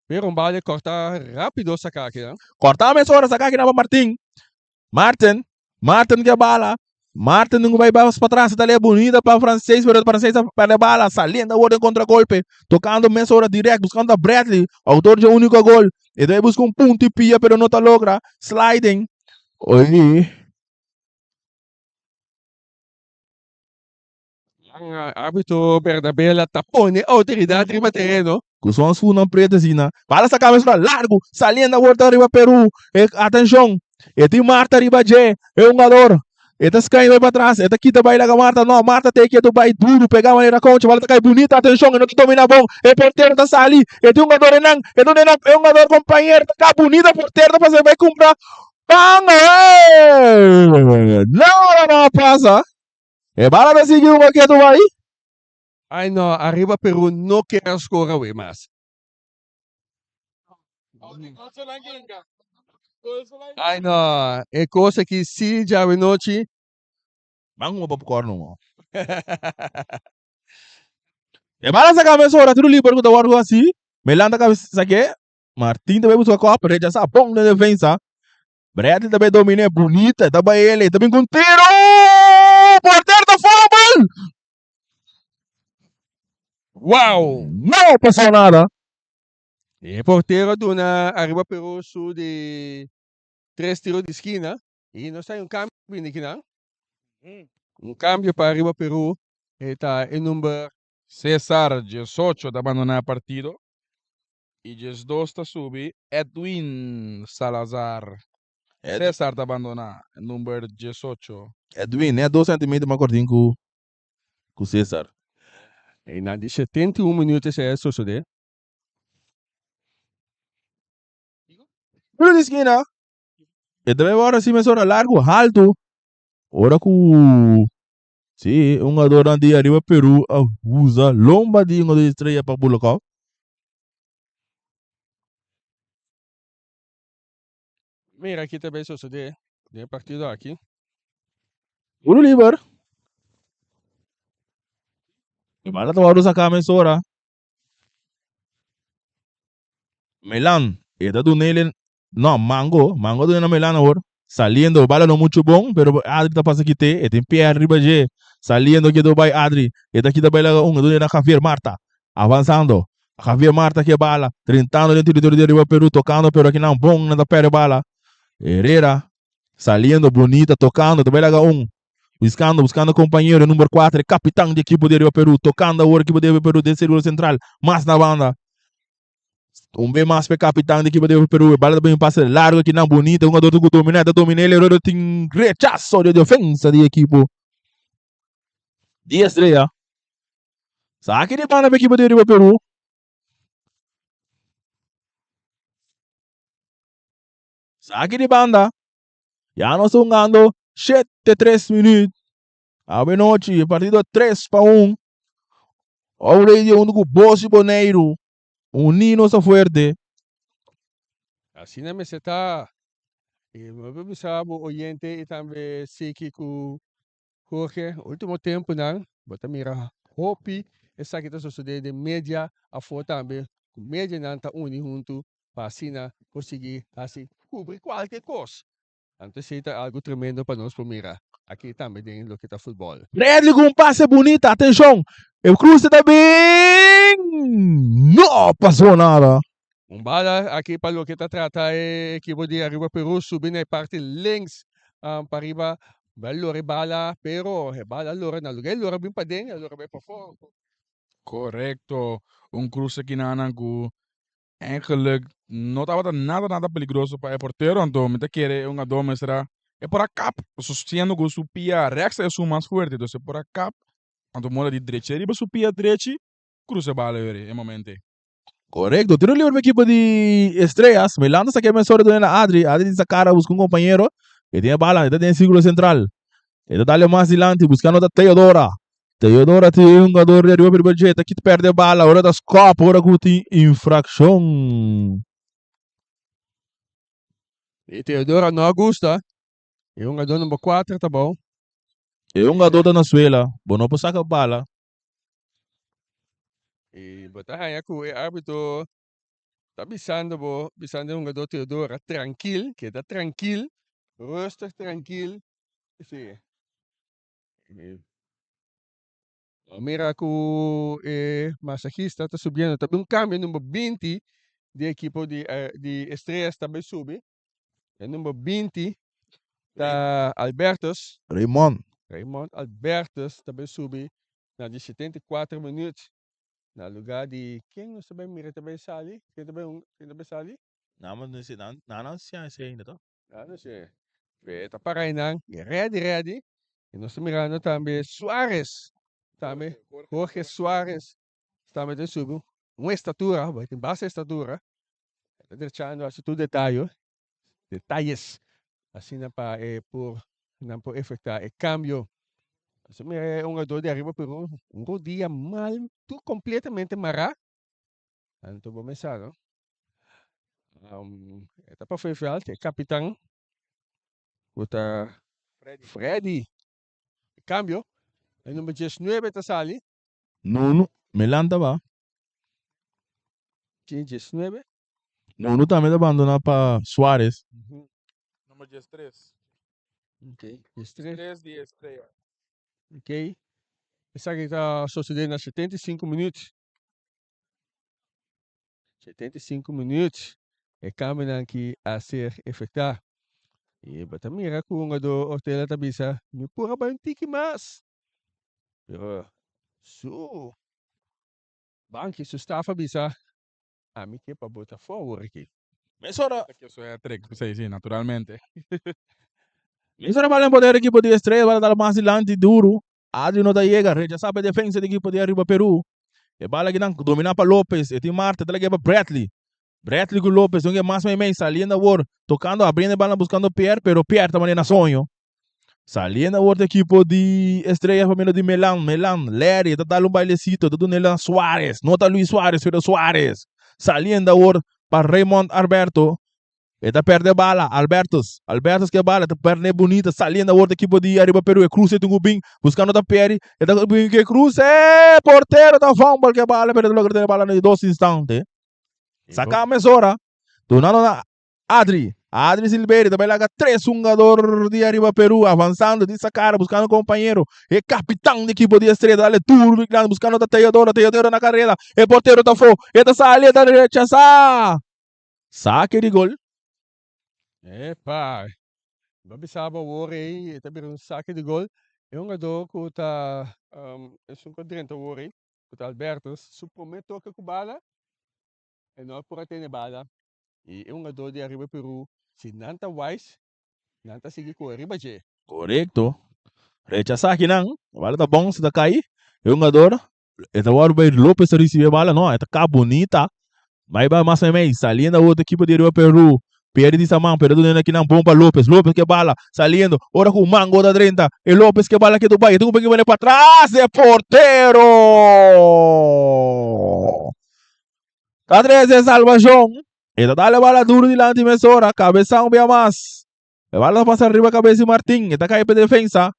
pero un bala kòrtá rápido saká akinan. Kòrtá mesora saká akinan pa Martin. Martin, Martin ke bala. Martin ku bai bas patras ta lea bunita pa Frances, pero Frances a perde bala, saliendo awor den contragolpe, tocando mesora direct, buscando a Bradley, autor dje unico gol. E ta bai busca un punto y pia, pero no ta logra. Sliding. Oye. Arbitro Bernabela ta pone autoridad riba tereno. Ku son sfunan preto asina. Bala sa kabes pra largu. Saliendo awor ta riba Peru. E atenshon. E tin Marta riba dje. E hungador. E ta skain bai patras. E ta kita bai laga Marta. No, Marta te ketu bai duru. Pega manera koncha. Bala ta kai bunita. Atenshon. E no ta domina bon. E portero ta sali. E tin hungador enan. E duna enan. E hungador kompañero ta ka bunita. Portero ta pasa bai kumpra pan. Nada no a pasa. E bala ta sigui un ketu bai. Ay no, Arriba Peru no kier a score awe mas. Ay no, e cos aki si djawe nochi. Ban huma popcorn no. E bala saca mesora tiro liber cu ta wordo haci. Melan ta cabe saque. Martin ta bay busca cop, rechasa bon den defensa. Bradley ta bay domine bunita, ta bay ele, ta bin cu un tiro! Portero ta fumble! Wow! No pasó nada. E portero a duna Arriba Peru su di tres tiro di skina y nos ta hay un cambio bini kinan. Un cambio pa Arriba Peru e ta e number. Cesar diesocho ta bandona e partido y 12 ta subi Edwin Salazar. Cesar ta bandona e number 18. Edwin, net dos centimeter mas cortin cu cu Cesar. E na di 71 minuut esei a sosode. Tiro di skina. E ta bay wòrdu así mesora largu, haltu. Ora ku sí, un hungadornan di ariba Peru a usa lomba di hungador di Estrella pa bula kòp. Mira ki ta bay sosode den e partido aki. Tiro liber. E bala ta wòrdu saká mesora. Melan, e ta duna el no, Mango, Mango a duna na Melan awor. Saliendo, bala no mucho bon, pero Adri ta pasa kite, e tin Pierre riba dje. Saliendo kedo bai Adri, e ta kita bai laga un, e duna na Javier Marta. Avanzando, Javier Marta ke bala, drentando den territorio di Ariba Peru, tocando pero akinan bon nan ta perde bala. Herrera, saliendo bonita, tocando, ta bai laga un. Buscando, buscando compañero, number 4, e capitan di equipo di Ariba Peru, tocando awor equipo di Ariba Peru den círculo central, mas na banda. Un be mas pa e capitan di equipo di Ariba Peru, e bala ta bin pase largo aki nan bonita, un jugador ku domina, ta domina el, error tin rechazo di defensa di equipo di Estrella. Saki di banda pa equipo di Ariba Peru. Saki di banda. Ya nos ta hungando 7-3 minuut. Awe nochi, partido 3-1. Ou Radio hunto ku Bos i Boneiru. Uní nos ta fuerte. Asina mester ta. I mi por bisa bo oyente i tambe Siki ku Jorge, ultimo tempunan bo ta mira hopi esaki ta sosodé den media afó tambe, ku medianan ta uni huntu pa asina por sigui hasi kubri kualke kos. Anto esei ta algu tremendo pa nos por mira aki tambe den loke ta futbòl. Bradley ku un pase bunita, atenshon! E kruse ta bin! No pasó nada. Un bala aki pa loke ta trata e ekipo di Ariba Peru subi na e parti links pariba bai lora e bala pero e bala lora na luga e lora bin paden e lora bai pafó. Korekto, un kruse kinanan ku Eigenlijk no tabata nada nada peligroso pa e portero, anto mi ta kere e hungadó mester a e por a kap, siendo ku su pia rèks ta esun mas fuerte, entonces e por a kap, anto moda di drecha riba su pia drechi krusa e bala yori e momento ei. Korekto, tiro liber pa ekipo di Estrellas, Melando sa keme sore duna na Adri, Adri tin sa kara buska un kompañero, e tin e bala, e ta den e sirkulo sentral, e ta dale mas dilanti buskando ta Teodora. Teodora tin e hungador di ariba riba dje, ta kit perde bala, ora ta skop, ora ku tin infrakshon. I Teodora no a gusta. E hungador number 4 ta bou. E hungador ta na suela, bo no por saka bala. I bo ta haña ku e arbitro ta bisando bo, bisando e hungador Teodora, trankil, keda trankil, rustig, trankil. Sí. Bo mira ku e masahista ta subiendo, ta bin un kambio number 20 di ekipo di di Estrellas ta bai subi. E number 20 ta Albertus. Raymond. Raymond Albertus ta bai subi na di 74 minuut. Na lugar di ken nos ta bai mira ta bai sali? Ken ta bai ken ta bai sali? Nan nan nan siña esei ainda to. Nan no siña. E ta para einan ready ready. Y nos ta mirando tambe Suarez tambe Jorge Suarez tambe ta subi un estatura bo tin basta estatura e ta drechando haci tur detayo detayes asina pa e por nan por efecta e cambio. Nos ta mira e hungador di ariba pero un rodia mal tur completamente mara anto bo mesa no e ta pa veld e capitan ku ta Freddy. Cambio. E number 19 ta sali. Nunu, Milan ta ba. Tin 19. Nunu tambe ta bandona pa Suarez. Number 13. Ok, 13. 3 di Estrella. Ok. Esaki ta sosode na 75 minuut. 75 minuut e cambionan ki a ser efecta. Y bo ta mira cu hungador Ortela ta bisa, mi por a bay un tiki mas. Pero su banki, su staff a bisa, ami ke pa bo ta forward aki. Mesora. Ta ke su hat-trick, si, si, naturalmente. Mesora bala en poder ekipo di Estrella, bala dal mas dilanti duru. Adri no ta yega, rechasa pa e defensa di ekipo di Ariba Peru. E bala akinan domina pa Lopez, e tin Marte, ta lag'e pa Bradley. Bradley ku Lopez un ke mas meimei, saliendo awor, tokando, abriendo e bala buskando Pierre, pero Pierre ta manera na soño. Saliendo awor di ekipo di Estrellas pa medio di Melan, Melan, Larry ta dal un bailecito, ta duna el a Suarez, no ta Luis Suarez, pero Suarez. Saliendo awor pa Raymond Alberto, E ta perde bala, Albertus. Albertus ke bala, ta perde bunita, saliendo awor ta ekipo di Ariba Peru. E cruce tin ku bin, buscando ta Perry. E ta bin ke cruce, portero ta fumble ke bala, pero ta logra tene bala na di dos instante. Saca mesora, dunando na Adri. Adri Silverio ta bai laga tres hungador di Ariba Peru, avanzando di sacara, buscando compañero. E capitan di ekipo di Estrella, dale duro, buscando ta Teodoro, Teodoro na carrera. E portero ta afo, e ta sali, e ta rechasa. Sake di gol. Epa! Bo a bisa bo awor ei, e ta bira un sake di gol. E hungador ku ta esun ku a drenta awor ei, ku ta Albertus, su prome toke ku bala, e no a por a tene bala. I e hungador di Ariba Peru, si nan ta wise, nan ta sigui kore riba dje. Korekto. Rechasá akinan. Bala ta bon si ta kai. E hungador E ta wòrdu bai Lopez ta risibi e bala no e ta ka bunita bai bai mas meimei saliendo awor ta ekipo di Riba Peru pierde di Saman pero duna kinan bon pa Lopez Lopez ke bala saliendo ora ku Mango ta drenta e Lopez ke bala ketu bai e tin ku peki bane patras e portero ta trese salbashon e ta dal e bala duru dilanti mesora kabesa un bia mas e bala ta pasa riba kabes di Martin e ta kai pa defensa.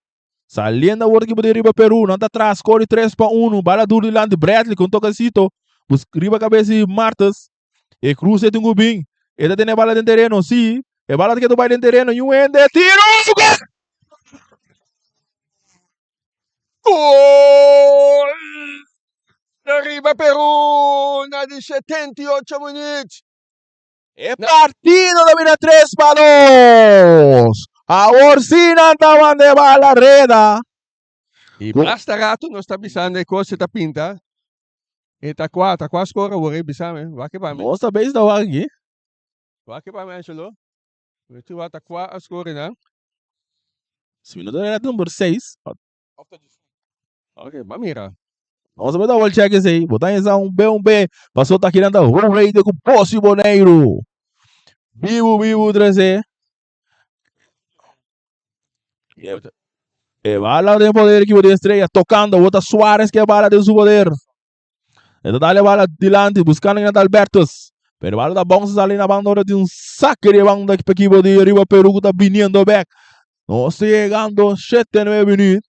Saliendo awor ekipo di Riba Peru, nan ta tras score di 3-1. Bala duro dilanti Bradley ku un tokesito. Bus riba kabes di Martes. E cruce tin ku bin. E ta tene bala den tereno, si. E bala ta ketu bai den tereno. Yu hende tiro! Gol! Gol! Di Riba Peru na di 78 minuut. E partido ta bira 3-2. Awor si nan ta manda e bala reda. I basta rato nos ta bisando e kos e ta pinta. E ta kua, ta kua score awor e bisame. Wak e pa mi. Nos ta bezig ta wak aki. Wak e pa mi Angelo. Mi tin wak ta kua a score nan. Si mi no ta era number 6. Ok, ba mira. Nos a bai double check esei. Bo ta pensa un B un B. Paso ta kinan ta Home Radio ku Bosi Boneiru. Bibu bibu trese. E bala den poder ekipo di Estrella tocando awor ta Suarez ke bala den su poder. E ta dale bala dilanti buscando na Albertus. Pero bala ta bounce sali na banda ora di un saque di banda ekipo di Riba Peru ku ta viniendo back. Nos ta llegando shete nueve minuut.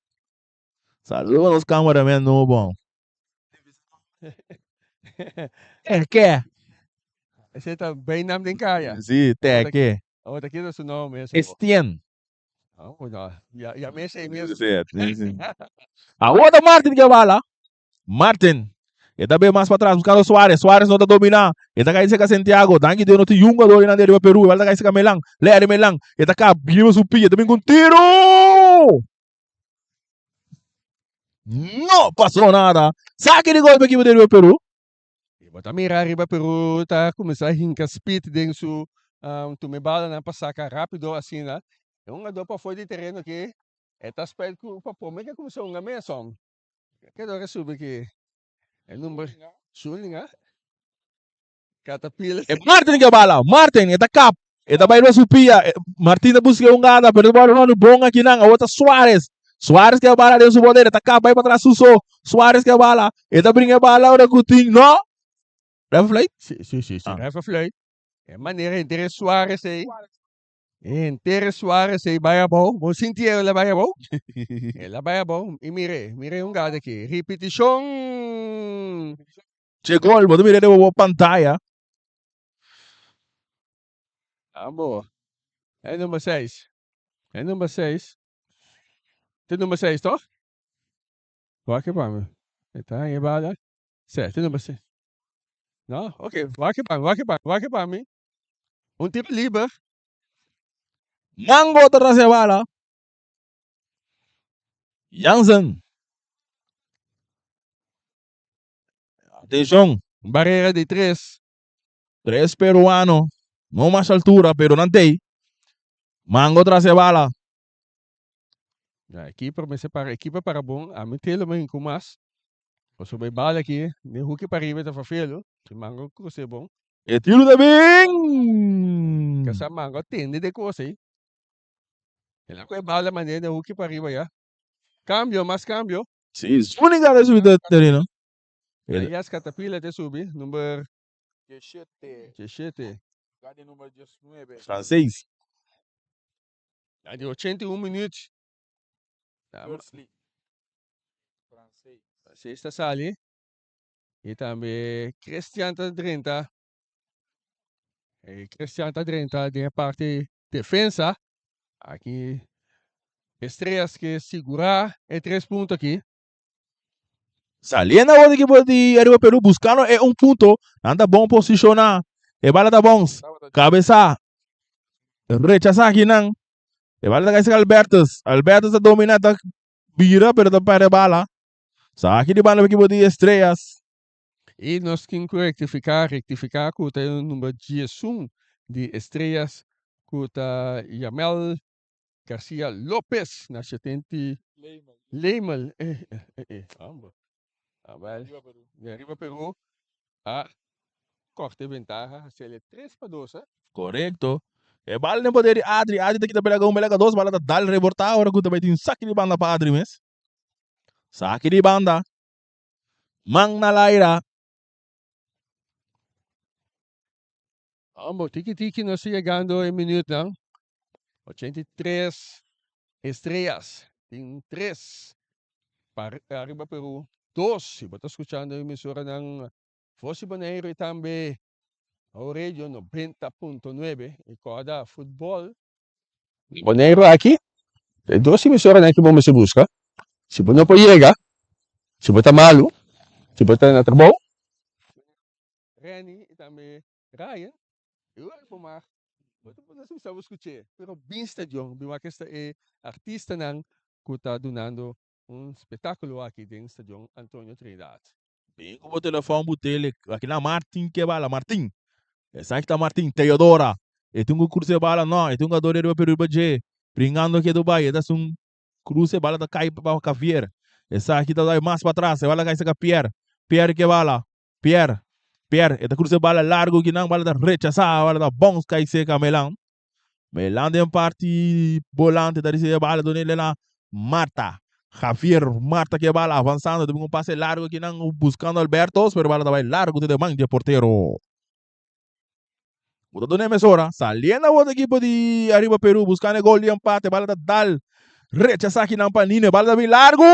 Saludo nos cameraman nobo. Teke. Ese ta bijnaam den kaya. Sí, Teke. Oh, ta keda su nomber ese. Estienne. Oh, no. Ya, ya me sé mes. Sí, sí, sí. Awor ta Martin ke bala. Martin. E ta be mas pa tras buscando Suarez. Suarez no ta domina. E ta kai seka Santiago. Danki Dios no tin jungador nan riba Peru. E bala ta kai seka Melan. Larry Melan. E ta ka riba su pia. E ta bin ku un tiro. No pasó nada. Saki di gol pa ekipo di riba Peru. I bo ta mira riba Peru ta kuminsá hinka speed den su tuma e balanan pa saka rápido asina. E hungadó pafó di tereno aki e ta spera ku pa promé ke kuminsá hunga mes hòm. Ke dor a subi aki e number Schulinga. Katapila. E Martin ke bala. Martin e ta kap. E ta bai riba su pia. Martin ta buska e hungada pero e bala no bon akinan. Awor ta Suarez. Suarez ke bala den su poder. E ta kap bai patras su so. Suarez ke bala. E ta bringa e bala ora ku tin. No! Ref fluit? Si, si, si, si. Ah. Ref a fluit. E manera henter e Suarez ei. Henter e Suarez ei bai abou. Bo sinti el a bai abou? El a bai abou. I mire, mire e hungada aki. Ripitishon! Che gol, bo ta mira riba bo pantaya. Abo. E number 6. E number 6. Te number 6, toch? Wak pa mi. E ta haña e bala. Se, te number 6. No? Ok, wak pa mi, wak pa mi, wak pa mi. Un tiro liber. Mango ta tras e bala. Jansen. Atenshon. Barrera di tres. Tres peruano. No mas altura, pero nan tei. Mango tras e bala. Ja, ekipa mester para, ekipa para bon. Ami telo me hinku mas. Pasobra e bala aki, den hoeki pariba ta fafelo. Si Mango krus'é bon. E tiro ta bin. Kasa Mango a tende de kos ei. El a kohe bala manera den hoeki pariba ya. Kambio, mas kambio. Si, Zuniga ta subi ta tereno. Elias Catapila ta subi, number 17. Franseis. Na di 81 minuut. Franseis ta sali. I tambe Christian ta drenta. Christian ta drenta den e parti defensa. Aki Estrellas ke sigura e tres punto aki. Saliendo awor di ekipo di Ariba Peru buscando e un punto. Nan ta bon posiciona. E bala ta bons. Cabeza. Rechasa aki nan. E bala ta kai cerca Albertus. Albertus ta domina ta bira pero ta perde bala. Sa aki di banda pa ekipo di Estrellas. I nos tin ku rektifiká, rektifiká ku ta e number 11 di Estrellas ku ta Yamel Garcia Lopez na 70 Lemel eh eh eh ambo abel di ariba Peru a korta e bentaha haciele 3 pa 2 eh. Korekto. E bala den poder di Adri. Adri ta kita belega un belega dos. Bala ta dal rebortá ora ku ta bai tin saki di banda pa Adri mes. Saki di banda. Man na laira. Ambo tiki tiki nos ta yegando e minuutnan. 83 Estrellas tin 3 pa ariba Peru 2. Si bo ta skuchando e emisoranan Voz di Boneiru i tambe How Radio 90.9 i kòrda futbòl di Boneiru aki. E dos emisoranan ki bo mester buska. Si bo no por yega, si bo ta malu, si bo ta na trabou. Renny i tambe Ryan, e ora ku bo mag, bo ta por sa bo skuch'é, pero bin stadion, bin wak esta e artistanan ku ta dunando un spetakulo aki den stadion Antonio Trinidad. Bin ku bo telefòn bu tele, aki na Martin ke bala, Martin, esaki ta Martin, Teodora, e tin ku krusa e bala, no, e tin un gador riba pero riba dje, bringando ke Dubai, e ta hasi un kruse, bala ta kai pa Javier, esaki ta dai mas patras, e bala kai saka Pierre, Pierre ke bala, Pierre, Pierre, e ta cruza e bala largo kinan, bala ta rechasa, bala ta bounce kai seca Melan. Melan den parti volante ta ricibi e bala done le na. Marta. Javier Marta ke bala avansando, ta bin un pase largo aki nan buscando Albertos, pero bala ta bai largo te den man dje portero. Bo ta duna mesora. Saliendo awor ekipo di Arriba Peru buscando e gol di empate. Bala ta dal. Rechasa akinan pa Nino. Bala ta bin largo.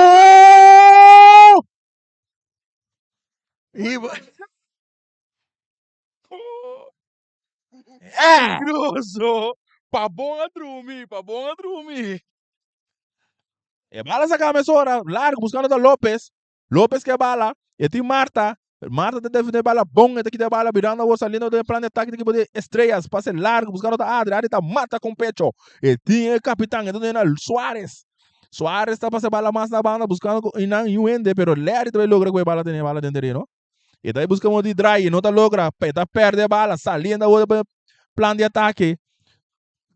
Eh! Grosso! Pa bon a drumi, pa bon a drumi. E bala saca mesora. Largo buscando ta Lopez. Lopez ke bala, e tin Marta, Marta ta defende bala bon, e ta kita bala birando awor saliendo den plan di atake di ekipo di Estrellas, pase largo buscando ta Adri, Adri ta mata con pecho, e tin e capitan, e ta duna Suarez, Suarez ta pasa bala mas na banda buscando einan yu hende, pero Larry ta bay logra cu e bala tene bala den tereno, e ta bay busca modo di draai, e no ta logra, e ta perde bala, saliendo awor den plan di atake.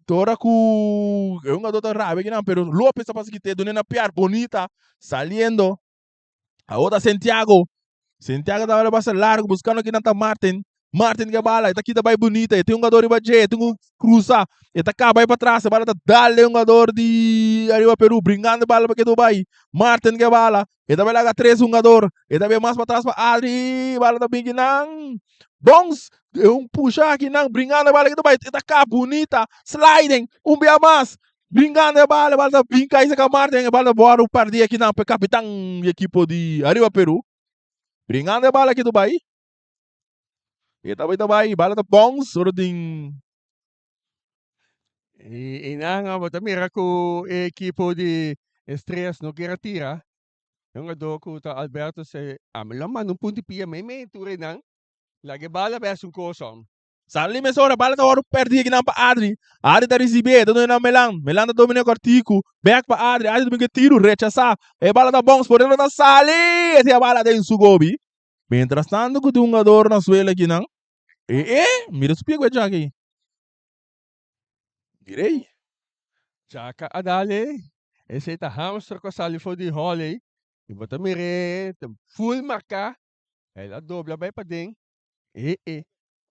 Ora ku e hungadó ta rabia kinan, pero Lopez ta pasa kite dun'e na piar bonita saliendo. Awor ta Santiago. Santiago ta basa largo buscando kinan ta Martin. Martin ke bala, e ta kita bai bonita, e tin hungador riba dje, e tin ku cruza, e ta kaba bai patras, e bala ta dal den hungador di Arriba Peru, bringando e bala pa ketu bai. Martin ke bala, e ta bai laga tres hungador, e ta bai mas patras pa Adri, bala ta bin kinan. Bons, e un pusha aki nan, bringando e bala ki ta bai, e ta ka bunita, sliding, un bia mas, bringando e bala, e bala ta bin kai saka Martin, e bala ta bora perdi aki nan pa e kapitan di ekipo di Arriba Peru. Bringando e bala ki ta bai, e ta bai ta bai, bala ta bounce ora tin. I nan bo ta mira ku e ekipo di Estrellas no kier a tira. E hungadó ku ta Alberto se ami lo manda un punti pia meimei tur einan. Laga e bala bes un kos om. Sali mesora, bala ta wòrdu pèrdí akinan pa Adri. Adri ta risibí, e ta duna na Melan. Melan ta dominá kòrtiku. Bèk pa Adri, Adri ta bin ku e tiru, rechasá. E bala ta bòns, portero ta sali! Esei a bala den su gobi. Mientrastantu ku tin hungador na suela akinan, e e, mira su pia ku e djaka ei. Mira ei. Djaka a dal ei. Esei ta hamster ku a sali for di hòl ei. I bo ta mir'é ta ful marká. El a dobla bai paden. E e.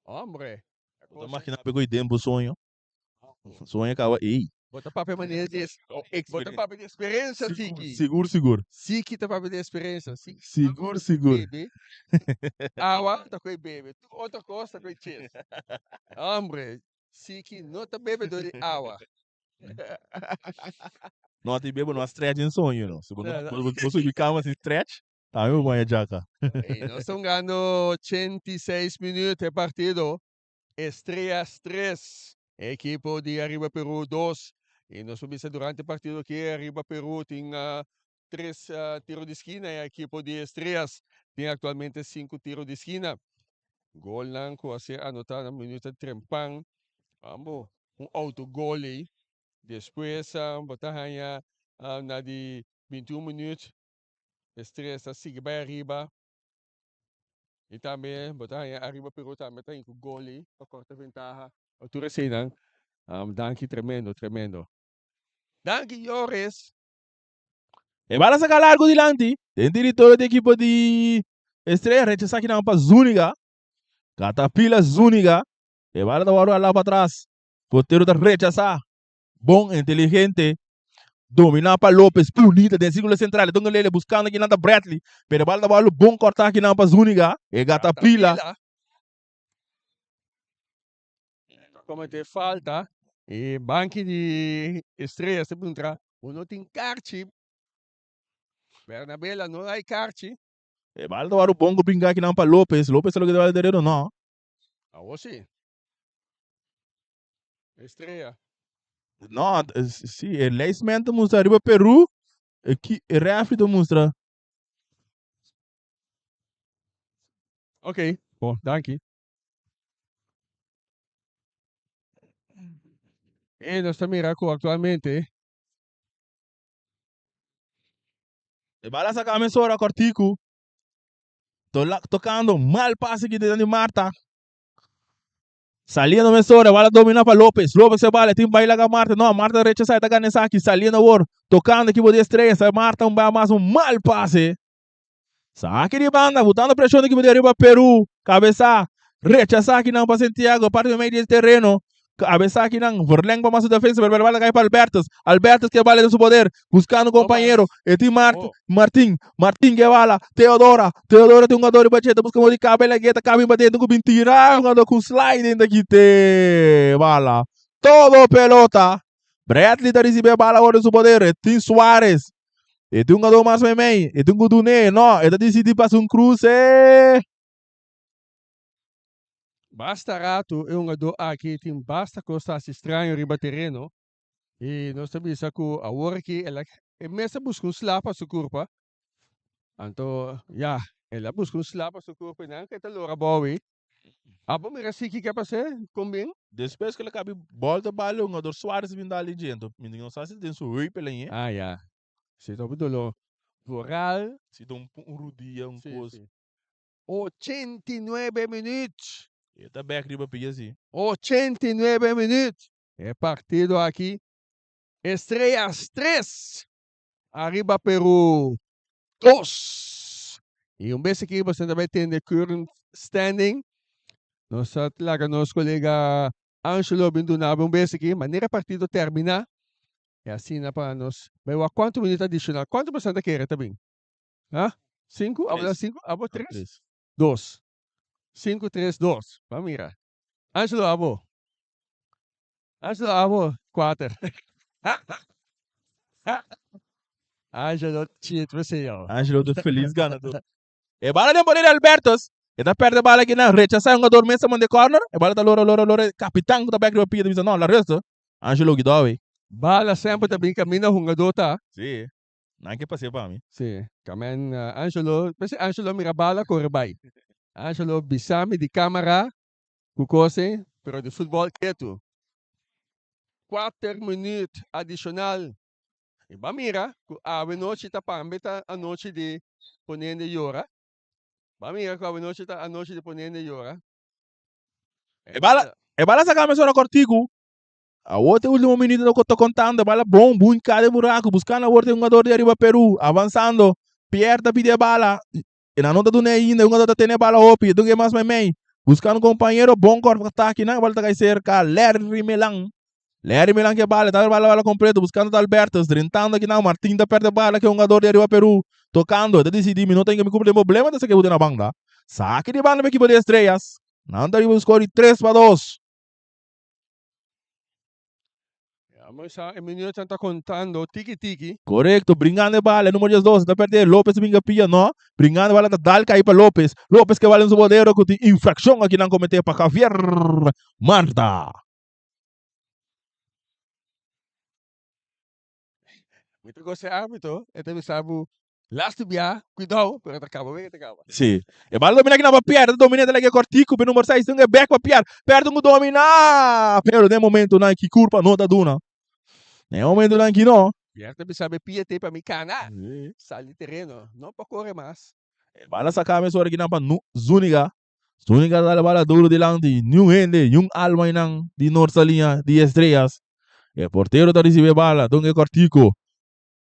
Hombre. Bo ta magina pe koe den bo soño. Soño kaba ei. Bo ta papia manera di bo ta papia di experiencia Siki. Sigur sigur. Siki ta papia di experiencia. Siki Sigur sigur. bebe. Awa ta koe bebe. Tur otro kos ta koe ches. Hombre. Siki no ta bebe dor di awa. No a ti bebe no a stretch den soño no. Si bo no bo subi kama sin stretch. Tambe bo baña djaka. Y nos ta hungando 86 minuut e partido. Estrellas 3, ekipo di Arriba Peru 2. Y nos por bisa durante e partido aki Arriba Peru tin 3 tiro di skina y ekipo di Estrellas tin actualmente 5 tiro di skina. Golnan cu a ser anota na minuut trempan. Ambo un autogol ey. Despues bo ta haya na di 21 minuut Estrellas ta sigui bai ariba y tambe bo ta haña ariba Peru tambe ta hinca gol ey pa corta ventaha. Tur eseynan danki tremendo tremendo. Danki Joris. E bala saca largo dilanti den territorio di ekipo di Estrella rechasa kinan pa Zuniga. Catapila Zuniga. E bala ta wòrdu hala patras. Portero ta rechasa. Bon inteligente. Dominá pa Lopez. Bunita den sirkulo sentral. E tonga lele buskando kinan ta Bradley. Pero e bala ta wòrdu bon kòrtá kinan pa Zuniga. E gata pila. Ta kometé falta. E banki di Estrellas ta puntra, Bo no tin karchi? Bernabela no hay karchi. E bala ta wòrdu bon ku brinká kinan pa Lopez. Lopez ta loke ta bala derecho? No. Awor si. Estrella. No, si, e lijstman ta mustra riba Peru, e ki e referee ta mustra. Ok, bon, danki. E nos ta mira ku aktualmente. E bala saka mesora kòrtiku. Tokando mal pase ki di Marta. Saliendo mesora, bala domina pa Lopez. Lopez e bala, tin bai laga Marta. No, Marta rechasa, e ta gana esaki. Saliendo awor, tocando equipo di Estrella. Sa Marta un bia mas, un mal pase. Saki di banda, botando presion equipo di Arriba Peru. Cabeza, rechasa aki nan pa Santiago, parte di medio di terreno. Cabeza aki nan, verleng pa mas defensa, pero bala cai pa Albertus. Albertus ke bala den su poder, buscando compañero. E tin Mart, Oh. Martin, Martin ke bala, Teodora, Teodora tin un jugador riba dje, ta busca modo di cabe la gueta, cabe riba dentro cu bin tira, un jugador cu slide den ta kite bala. Todo pelota. Bradley ta ricibi e bala awor den su poder, e tin Suarez. E tin un jugador mas meimei, e tin cu Dune, no, e ta dicidi pasa un cruce. Basta rato e hungadó aki tin basta kos ta hasi straño riba tereno i nos ta bisa ku awor aki el a e mes a buska un sla pa su kurpa. Anto ya, el a buska un sla pa su kurpa i nan ke ta lora bou ei. Abo mira si kiko a pas'é kon bin? Despues ku el a kabi bòlta bal e hungador Suarez bin dal dje anto mi no sa si den su heup el a ñe. Ah ya, si ta hopi doló. Vooral. Si ta un rudia un kos. 89 minuut. E ta bek riba pia si. 89 minuut. E partido aki Estrellas 3 ariba Peru 2. Y un bes aki boso ta bay tende current standing. Nos ta laga nos colega Angelo bin duna bo un bes aki manera partido termina. Y asina pa nos bay wak cuanto minuut adicional. Cuanto boso ta kere ta bin? Ha? Sinku? Abo da sinku? Abo tres? Tres. Dos. Sinku, tres, dos. Ban mira. Angelo, abo. Angelo, abo. Kuater. Angelo, chit mesey yo. Angelo ta feliz ganador. E bala den poder di Albertus. E ta perde bala aki nan. Rechasa e hungador mes ta manda e corner. E bala ta lora, lora, lora. E kapitan ku ta bek riba pia ta bisa no, la resto. Angelo Guidowi. Bala semper ta bin kaminda hungador ta. Si. Nan ke pas'é pa mi. Sí, kamen Angelo, p'esei Angelo mira bala kore bai. Angelo bisa mi di kamara ku kos ei, pero di futbòl ketu. Kuater minüt adishonal. I bo a mira ku awe nochi ta pambe ta anochi di pone hende yora. Bo a mira ku awe nochi ta anochi di pone hende yora. E bala, e bala saka mesora kòrtiku. Awor te ultimo minuto ta ta contando, e bala bon, bunca den buraco, buscando awor te hungador di ariba Peru, avanzando, Pierre ta pidi e bala, e nan no ta duna ainda, e hungador ta tene e bala hopi, e dunga e mas meimei, buscando compañero, bon corp atake nan, e bala ta cay cerca Larry Melan, Larry Melan ke e bala, e ta bala bala completo, buscando ta Albertus, drentando aki nan, Martin ta perde e bala ke hungador di ariba Peru, tocando, e ta dicidi, mi no tin ke mi cumpli den problema, ta saki e na banda, saki di banda pa ekipo di Estrellas, nan ta riba un score di 3-2. Vamos a e minuto ta contando tiki tiki. Correcto, bringando e bala, número 12 ta perde, Lopez binga pia, no, bringando e bala ta dal cai pa Lopez, Lopez ke bala en su bodero cu tin infraccion aki nan comete pa Javier Marta. Mi ta gosta e arbitro, e ta bisa bo lastu bia, cuidao, pero ta caba wega ta caba. Si. E bala domina kina pa Pierre, ta domina ta lege cortico pe numero 6, un back pa Pierre, Pierre un domina, pero den momento nan ki curpa no ta duna. Den momento nan ki no. Pierre ta bisa be pia te pa mi cana, sali tereno, no por core mas. E bala saca mesora kinan pa Zuniga, Zuniga ta dal bala duro dilanti, niun hende, niun alma einan di Noord Saliña di Estrellas. E portero ta ricibi e bala, don e cortico.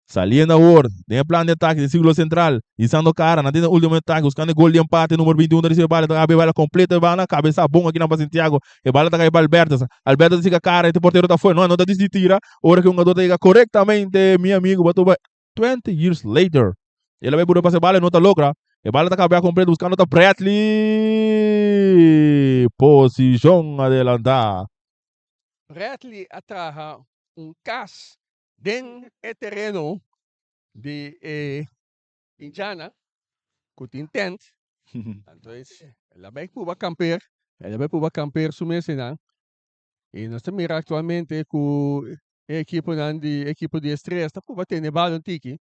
Saliendo awor den e plan di atake den circulo central, hisando cara, nan tin e ultimo atake, buscando e gol di empate, numero 21 ta ricibi e bala, ta habi e bala completo e banda, cabeza bon akinan pa Santiago, e bala ta cay pa Albertus, Albertus ta siga cara, e portero ta foe, no, no ta dicidi tira, ora cu e hungador ta yega corectamente, mi amigo, bo ta 20 years later, el a bay puru pasa e bala, e no ta logra, e bala ta cabea completo, buscando ta Bradley, posicion adelanta. Bradley a traha un cas Den e tereno di e Indiana ku tin tent, anto el a bai cuba kamper, el a bai cuba kamper su mes einan. I nos ta mira aktualmente ku e ekiponan di ekipo di Estrellas ta cuba tene bal un tiki.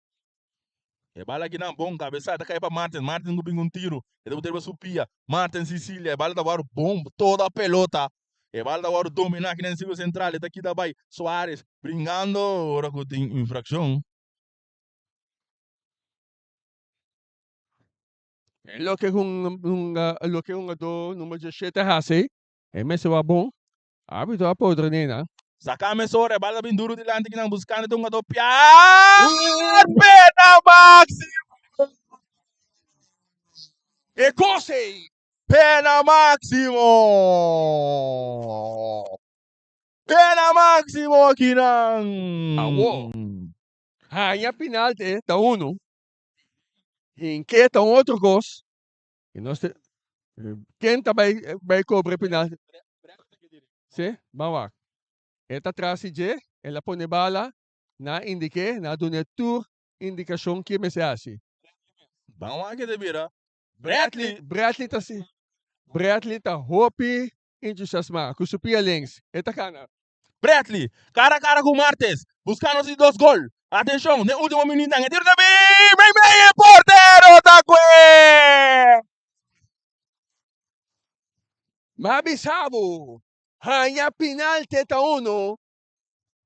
E bala akinan bon kabesa ta kai pa Martens, Martens ku bin un tiro, e ta bota riba su pia, Martens Sicilia, e bala ta wòrdu bon toda pelota. E bal ta wòrdu dominá aki na e sirkulo sentral, e ta kita bai Suarez bringando ora ku tin infrakshon. E loke un loke hungadó number diesshete hasi, e mester wak bon. Arbitro a podre nena. Saka mesora, e bal ta bin duru dilanti kinan buskando e hungadó Piar Pena Máximo! E kos ei! Pena Máximo! Pena máximo akinan. Awo. Haña pinalte ta unu. Hinke ta un otro kos. I nos te, ken ta bai bai kobra e penalti? Si, ban wak. E ta tras di dje, el a pone bala, nan a indik'é, nan a dun'é tur indikashon ke mester hasi. Ban wak e ta bira. Bradley. Bradley ta si. Bradley ta hopi entusiasmá ku su pia links. E ta gana. Bradley, kara kara ku Martes, buskando si dos gol. Atenshon, den ultimo minütnan e tiro ta bin! Mei mei e portero ta kue! M'a bisa bo, haña pinalte ta uno,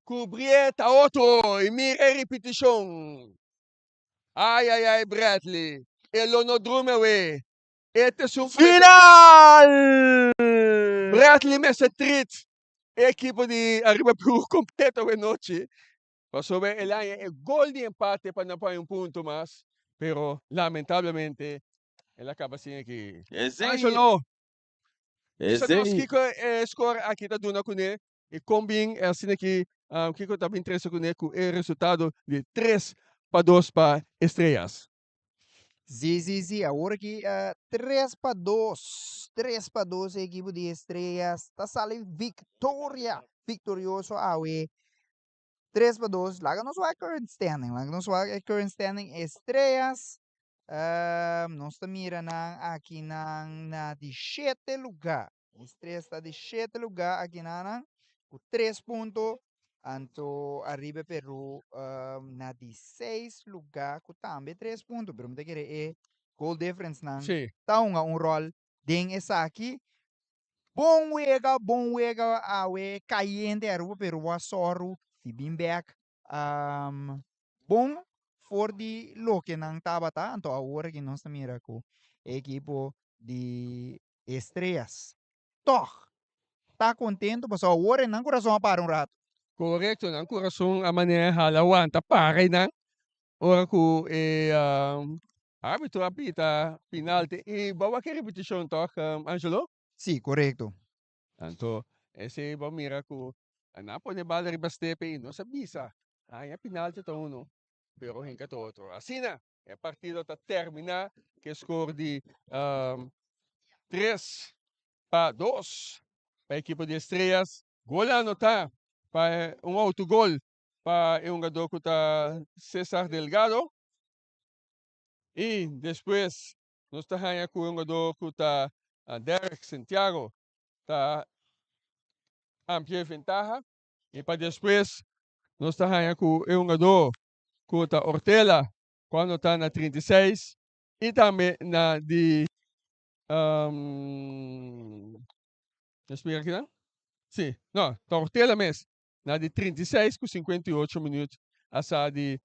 kubrié ta otro i mira e ripitishon. Ai ai ai Bradley, e lo no drumi awe. E ta esun ku mester. Final! Bradley mester trit e ekipo di Arriba Peru kompleto awe nochi, pasobra el haña e gol di empate pa nan por haña un punto mas, pero lamentablemente el a kaba sin aki. Angelo, bisa nos kiko e score aki ta duna kuné i kon bin asina ki kiko ta bin trese kuné ku e resultado di 3-2 pa Estrellas. Sí, sí, sí. Awor aki 3-2. 3-2 e ekipo di Estrellas ta sali victoria. Victorioso awe. 3-2. Laga nos wak current standing. Laga nos wak e current standing. Estrellas. Nos ta mira nan aki nan na di 7 lugar. Estrellas ta di 7 lugar aki nan nan. Ku 3 punto. Anto Ariba Peru na di 6 lugar ku tambe 3 punto. Pero mi ta kere e goal difference nan ta hunga un rol den esaki. Bon wega, bon wega awe kayente Aruba Peru a sòru di bin bek. Bon for di loke nan tabata. Anto awor aki nos ta mira ku e ekipo di Estrellas tòg ta kontentu pasobra awor e nan kurason a para un ratu. Korekto, nan kurason a manera hala wanta para einan ora ku e arbitro a pita pinalti i bo a wak e ripitishon tòg, Angelo? Si, korekto. Anto esei bo mira ku nan a pone bala riba stepe i nos a bisa haña pinalti ta unu pero hinka ta otro. Asina e partido ta terminá ku e skor di 3-2 pa ekipo di Estrellas. Gol a anotá pa un autogol pa e hungadó ku ta Cesar Delgado. I despues nos ta haña ku e hungadó ku ta Derek Santiago ta amplia e ventaha. I pa despues nos ta haña ku e hungadó ku ta Ortela ku a anotá na 36 i tambe na di nos mira kinan? Si, no, ta Ortela mes na di 36 ku 58 minüt a sa di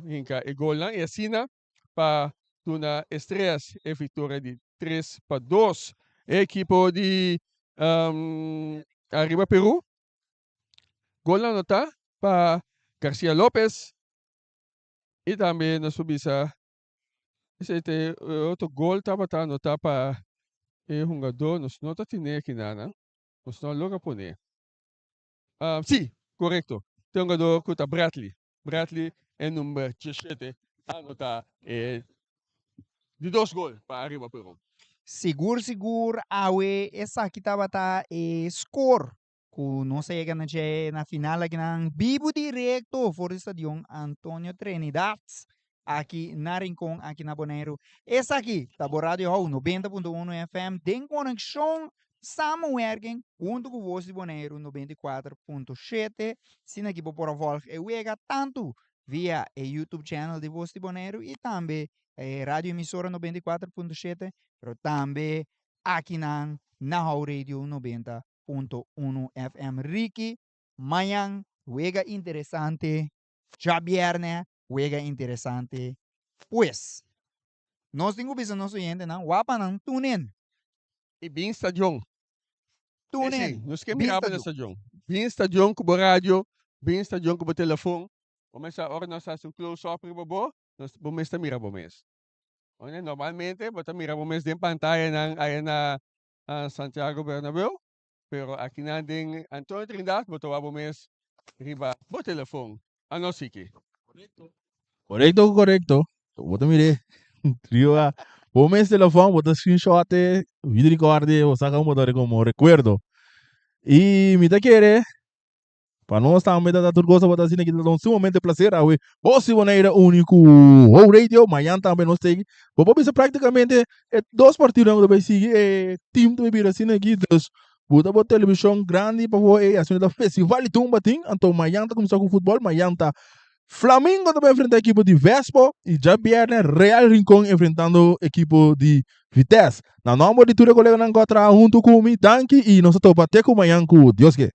hinka e golnan i asina pa duna Estrellas e viktoria di 3-2. E ekipo di Arriba Peru gol anotá pa Garcia Lopez i tambe nos por bisa esei ta e otro gol tabata anotá pa e hungadó nos no ta tene aki nan nos no a logra pone. Si, korekto. Te hungadó ku ta Bradley. Bradley e number 17 anotá e di dos gol pa Arriba Peru. Sigur sigur awe esaki tabata e score ku nos a yega na dje na final akinan bibu direkto for di stadion Antonio Trinidad aki na Rincon aki na Boneiru. Esaki ta bo Radio Hou 90.1 FM den konekshon samenwerking huntu ku Voz di Boneiru 94.7. Asina ki bo por a volg e wega tantu via e YouTube channel di Voz di Boneiru i tambe e radio emisora 94.7 pero tambe akinan na Hou Radio 90.1 FM. Ricky, mañan wega interesante. Djabièrnè wega interesante. Pues, nos tin ku bisa nos oyentenan, wak pa nan tune in. I bin stadion. Tune in. Esei, nos ke mira bo na stadion. Bin stadion ku bo radio, bin stadion ku bo telefon. Bo mes sa ora nos hasi un close up riba bo, nos bo mes ta mira bo mes. Oye, normalmente bo ta mira bo mes den pantayanan aya na Santiago Bernabeu. Pero akinan den Antonio Trindad bo ta wak bo mes riba bo telefon. Ano Siki? Korekto korekto. Bo ta mire riba bo mes telefon bo ta screenshot e video record e bo saka un bo ta komo rekuerdo. I mi ta kere Pa nos tambe ta tur cosa bo ta asina ki ta un sumamente placer awe. Bo si Bonaire uni ku Ho Radio, mañan tambe nos ta Bo por bisa prácticamente e dos partidonan ku ta bai sigui e team ta bai bira asina aki. Dus bo ta bo televishon grandi pa bo e asina ta festival di tumba tin. Anto mañan ta kuminsá ku futbòl, mañan ta Flamingo ta bai enfrentá ekipo di Vespo i djabièrnè Real Rincon enfrentando ekipo di Vitesse. Na nòmber di tur e koleganan ku a traha huntu ku mi, danki i nos ta topa te ku mañan ku Dios ke.